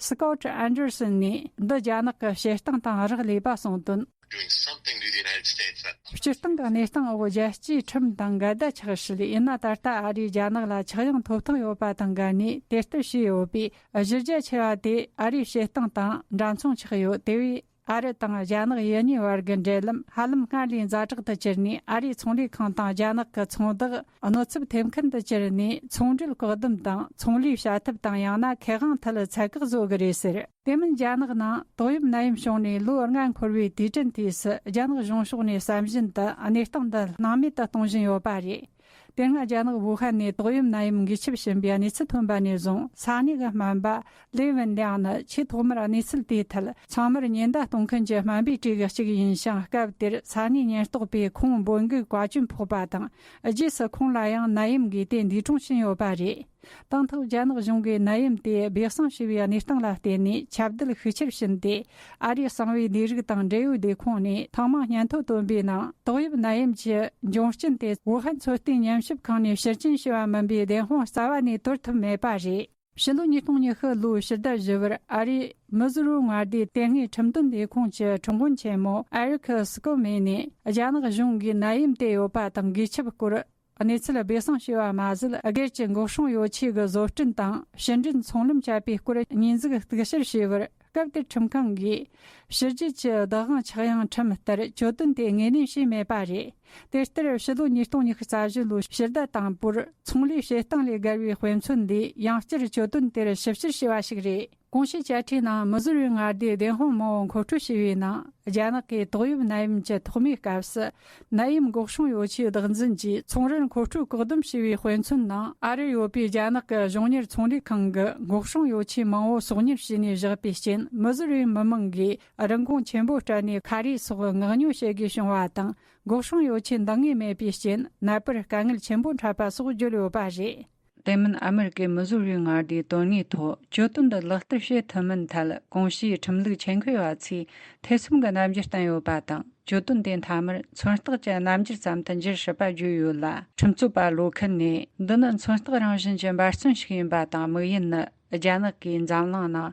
སི་ཀོ་ཊི་ཨན་ཌར་སན་ནས་འདི་རྒྱ་ནག་གི་བྱེད་སྟངས་དང་རག་ལས་པ་གསུངས་དོན། Doing something to the United States that སྤྱིར་བཏང་གི་གནས་སྟངས་འོག་རྒྱལ་སྤྱིའི་ཁྲིམས་དང་འགལ་ཟླ་ཆགས་སྲིད། ཡིན་ན་ད་ལྟ་ཨ་རིས་རྒྱ་ནག་ལ་ཆག་ཡང་ཐོབ་ཐང་ཡོད་པ་དང་འགལ་ནས་དེ་ལྟར་བྱས་ཡོད་པས། གཞི་རྒྱ་ཆེ་བ་དེ་ཨ་རིའི་བྱེད་སྟངས་དང་འདྲ་མཚུངས་ཆགས་ཡོད། དེ་བས། ཨ་རི་དང་རྒྱ་ནག་ཡུལ་གཉིས་བར་གྱི་འབྲེལ་ལམ་ཧ་ལམ་སྔར་ལས་ཛ་དྲག་ཏུ་གྱུར་ནས། ཨ་རིའི་ཚོང་ལས་ཁང་དང་རྒྱ་ནག་གི་ཚོང་བདག་གནོད་ཚབས་ཐེབས་མཁན་དུ་གྱུར་ནས། ཚོང་འབྲེལ་བཀག་སྡོམ་དང་ཚོང་ལས་བྱ་ཐབས་དང་ཡང་ན་ཁེ་དབང་ཐད་ཚད་བཀག་བཟོ་གི་རེད་ཟེར། དེ་མིན་རྒྱ་ནག་ནང་ཏོག་དབྱིབས་ནད་ཡམས་བྱུང་ནས་ལོ་ལྔ་འཁོར་བའི་དུས་དྲན་དུས་སུ། རྒྱ་ནག་གཞུང་ཕྱོགས་ནས་བསམ་བཞིན་དུ་གནས་སྟངས་འདི་སྣང་མེད་དུ་གཏོང་བཞིན་ཡོད་པ་རེད། དེ་སྔ་རྒྱ་ནག་ཝུ་ཧན་ནས་ཏོག་དབྱིབས་ནད་ཡམས་འགོས་ཁྱབ་ཕྱིན་པའི་གནས་ཚུལ་ཐོན་པ་ནས་བཟུང་། ས་གནས་ཀྱི་སྨན་པ་ལེ་ཝེན་ལིའང་ནི་ཆེས་ཐོག་མར་གནས་ཚུལ་དེའི་ཐད་ཚང་མར་ཉེན་བརྡ་གཏོང་མཁན་གྱི་སྨན་པའི་གྲས་ཀྱི་གཅིག་ཡིན་ཞིང་། སྐབས་དེར་ས་གནས་ཉེན་རྟོག་པས་ཁོང་འབོད་འགུལ་བཀའ་བཀྱོན་ཕོག་པ་དང་། རྗེས་སུ་ཁོང་ལ་ཡང་ནད་ཡམས་འགོས་ཏེ་འདས་གྲོངས་ཕྱིན་ཡོད་པ་རེད། དང་ཐོག་རྒྱ་ནག་གཞུང་གིས་ནད་ཡམས་དེ་སྦས་གསང་བྱས་པའི་གནས་སྟངས་ལ་བརྟེན་ནས་ཁྱབ་གདལ་ཤུགས་ཆེར་ཕྱིན་ཏེ། ཨ་རིའི་གསང་བའི་ལས་རིགས་དང་འབྲེལ་ཡོད་ལས་ཁུངས་ནས་ཐེངས་མང་སྙན་ཐོ་བཏོན་པའི་ནང་། ཏོག་དབྱིབས་ནད་ཡམས་ཀྱི་འབྱུང་རྐྱེན་དེ་ཝུ་ཧན་འཚོ་རྟེན་ཉམས་ཞིབ་ཁང་ནས་ཕྱིར་འཕྱན་བྱས་པ་མིན་པའི་བདེན་དཔང་རྩ་བ་ནས་དོར་ཐུབ་མེད་པ་རེད། ཕྱི་ལོ་ཉིས་སྟོང་ཉི་ཤུ་ལོའི་ཕྱི་ཟླ་བཞི་པར་ཨ་རིའི་མི་ཟུར་པའི་མངའ་སྡེའི་དེ་སྔའི་ཁྲིམས་དོན་ལས་ཁུངས་ཀྱི་ཁྲིམས་དཔོན་ཆེན་མོ་ཨེ་རིག་སི་ཀོ་མེ་ནས། རྒྱ་ནག་གཞུང་གིས་ནད་ཡམས་དེ་ཡོད་པ་དང་འགོས་ཁྱབ་སྐོར་གནས་ཚུལ་སྦས་གསང་བྱས་པ་མ་ཟད། སྒེར་གྱི་འགོག་སྲུང་ཡོ་ཆས་ཀྱི་བཟོ་སྐྲུན་དང་ཕྱི་འབྲེལ་ཚོང་ལམ་བཅད་པའི་སྐོར་ཉེས་འཛུགས་གཏུག་བཤེར་བྱས་པར། སྐབས་དེར་ཁྲིམས་ཁང་གིས་ཕྱི་རྒྱལ་གྱི་བདག་དབང་ཆག་ཡང་ཁྲིམས་ལྟར་གྱོད་དོན་དེ་ངོས་ལེན་བྱས་མེད་པ་རེད། དེ་ལྟར་ཕྱི་ལོ་ཉིས་སྟོང་ཉི་ཤུ་རྩ་བཞི་ལོའི་ཕྱི་ཟླ་དང་པོར་ཚོང་ལས་བྱེད་སྟངས་ལས་བརྒལ་བའི་དཔེ་མཚོན་འདིས་ཡང་བསྐྱར་གྱོད་དོན་དེར་ཞིབ་བཤེར་བྱས་པ་ཞིག་རེད། གོང་ཞུས་བཅད་ཁྲའི་ནང་མི་ཟུར་པའི་མངའ་སྡེའི་བདེན་དཔང་མང་པོ་མཁོ་སྤྲོད་བྱས་པའི་ནང་། རྒྱ་ནག་གིས་ཏོག་དབྱིབས་ནད་ཡམས་ཀྱི་ཐོག་མའི་སྐབས་སུ་ནད་ཡམས་འགོག་སྲུང་ཡོ་ཆས་བདག་འཛིན་གྱིས་ཚོང་རར་མཁོ་སྤྲོད་བཀག་སྡོམ་བྱས་པའི་དཔེ་མཚོན་ནང་། ཨ་རིར་ཡོད་པའི་རྒྱ་ནག་གི་གཞུང་གཉེར་ཚོང་ལས་ཁང་གི་འགོག་སྲུང་ཡོ་ཆས་མང་པོ་གསོག་ཉར་བྱས་ནས་བཞག་པའི་རྐྱེན། མི་ཟུར་པའི་མི་མང་གིས་རིན་གོང་ཆེན་པོ་སྤྲད་ནས་ཁ་རས་སོགས་མངགས་ཉོ་བྱེད་དགོས་བྱུང་བ་དང་། འགོག་སྲུང་ཡོ་ཆས་འདང་ངེས་མེད་པའི་རྐྱེན། ནད་པར་དཀའ་ངལ་ཆེན་པོ་འཕྲད་པ་སོགས་བརྗོད་ཡོད་པ་རེད། དེ་མིན་ཨ་མེ་རི་ཀའི་མི་ཟུར་པའི་མངའ་སྡེའི་དོན་དངོས་ཐོག་གྱོད་དོན་འདི་ལག་བསྟར་བྱེད་ཐུབ་མིན་ཐད། གོང་ཞུས་ཁྲིམས་ལུགས་ཆེད་མཁས་པ་ཚོས་ཐེ་ཚོམ་གྱི་རྣམ་འགྱུར་བསྟན་ཡོད་པ་དང་། གྱོད་དོན་དེ་མཐའ་མར་མཚོན་རྟགས་ཀྱི་རྣམ་འགྱུར་ཙམ་དུ་འགྱུར་སྲིད་པ་བརྗོད་ཡོད་ལ། ཁྲིམས་རྩོད་པ་བློ་མཁན་ནས། འདི་ནི་མཚོན་རྟགས་རང་བཞིན་གྱི་འབད་བརྩོན་ཞིག་ཡིན་པ་དང་། དམིགས་ཡུལ་ནི་རྒྱ་ནག་གིས་འཛམ་གླིང་ནང་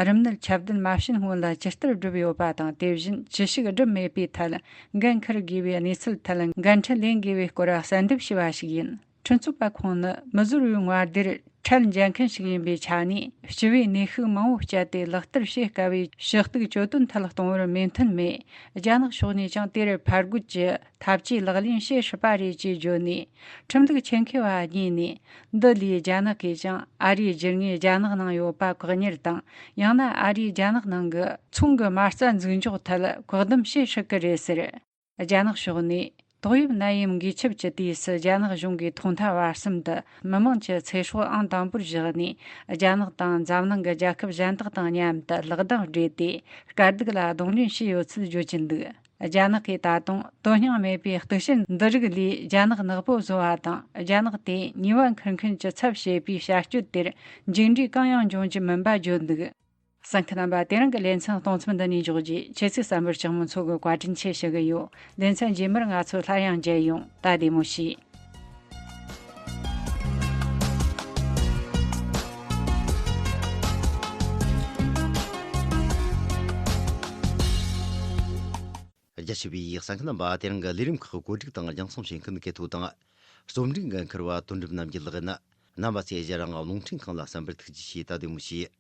རིམས་ནད་ཁྱབ་གདལ་མ་བྱེད་སྔོན་ལ་ཇི་ལྟར་བསྒྲུབས་ཡོད་པ་དང་། དེ་བཞིན་ཅི་ཞིག་བསྒྲུབས་མེད་པའི་ཐད་འགན་འཁུར་དགོས་པའི་གནས་ཚུལ་ཐད་འགན་འཁྲི་ལེན་དགོས་པའི་སྐོར་གསལ་འདེབས་བྱས་པ་ཞིག་ཡིན། ཁྲིམས་རྩོད་པ་ཁོང་ནི་མི་ཟུར་པའི་མངའ་སྡེར་ཁྲལ་འཇལ་མཁན་ཞིག་ཡིན་པའི་ཆ་ནས། སྤྱི་པའི་ནུས་ཤུགས་མང་པོ་སྤྱད་དེ་ལག་བསྟར་བྱེད་དཀའ་བའི་ཞུ་གཏུག་གྱོད་དོན་ཐད་གཏོང་བར་མོས་མཐུན་མེད། རྒྱ་ནག་ཕྱོགས་ནས་ཀྱང་དེར་ཕར་རྒོལ་གྱི་ཐབས་ཇུས་ལག་ལེན་བྱེད་སྲིད་པ་རེད་ཅེས་བརྗོད་ནས། ཁྲིམས་ལུགས་ཆེད་མཁས་པ་གཉིས་ནས། འདི་ལས་རྒྱ་ནག་གིས་ཀྱང་ཨ་རིའི་རྒྱུ་དངོས་རྒྱ་ནག་ནང་ཡོད་པ་བཀག་ཉར་དང་། ཡང་ན་ཨ་རིས་རྒྱ་ནག་ནང་གི་ཚོང་གི་མ་རྩ་འཛུགས་འཇོག་ཐད་བཀག་སྡོམ་བྱེད་སྲིད་ཀྱི་རེད་ཟེར། རྒྱ་ནག་ཕྱོགས་ནས། ཏོག་དབྱིབས་ནད་ཡམས་འགོས་ཁྱབ་ཀྱི་དུས་སུ། རྒྱ་ནག་གཞུང་གིས་ཐོག་མཐའ་བར་གསུམ་དུ་མི་དམངས་ཀྱི་ཚེ་སྲོག་ཨང་དང་པོར་བཞག་ནས། རྒྱ་ནག་དང་འཛམ་གླིང་གི་རྒྱལ་ཁབ་གཞན་དག་དང་མཉམ་དུ་ལག་གདང་སྦྲེལ་ཏེ། དཀའ་སྡུག་ལ་གདོང་ལེན་བྱས་ཡོད་ཚུལ་བརྗོད་ཀྱི་འདུག་རྒྱ་ནག་གིས་ད་དུང་དོན་སྙིང་མེད་པའི་གཏུག་བཤེར་འདི་རིགས་ལས་རྒྱ་ནག་ནག་པོ་བཟོ་བ་དང་། རྒྱ་ནག་དེ་ཉེས་པ་འཁུར་མཁན་གྱི་ཚབ་བྱེད་པའི་བྱ་སྤྱོད་དེར་མཇུག་འབྲས་གང་ཡང་འབྱུང་རྒྱུ་མིན་པ་བརྗོད་འདུག་གསན་མཁན་རྣམ་པ། དེ་རིང་གི་ལེ་ཚན་གཏོང་མཚམས་འདི་ནས་འཇོག་རྒྱུ། ཁྱེད་ཚོས་གསན་པར་སྤྱི་མོ་མཚོ་གིས་བཀའ་དྲིན་ཆེ་ཞུ་གི་ཡོད། ལེ་ཚན་རྗེས་མར་ང་ཚོ་སླར་ཡང་མཇལ་ཡོང་། ད་བདེ་མོ་བྱོས། རྒྱ་ཆེ་བའི་གསན་མཁན་རྣམ་པ། དེ་རིང་གི་ལས་རིམ་ཁག་གོ་སྒྲིག་དང་རྒྱང་སྲིང་བྱེད་མཁན་གལ་ཐོ་དང་། རྩོམ་སྒྲིག་འགན་འཁུར་བ་དོན་གྲུབ་རྣམ་རྒྱལ་ལགས་ཡིན། རྣམ་པ་ཚོས་ང་རང་རླུང་འཕྲིན་ཁང་ལ་གསན་པར་ཐུགས་རྗེ་ཆེ། ད་བདེ་མོ་བྱོས།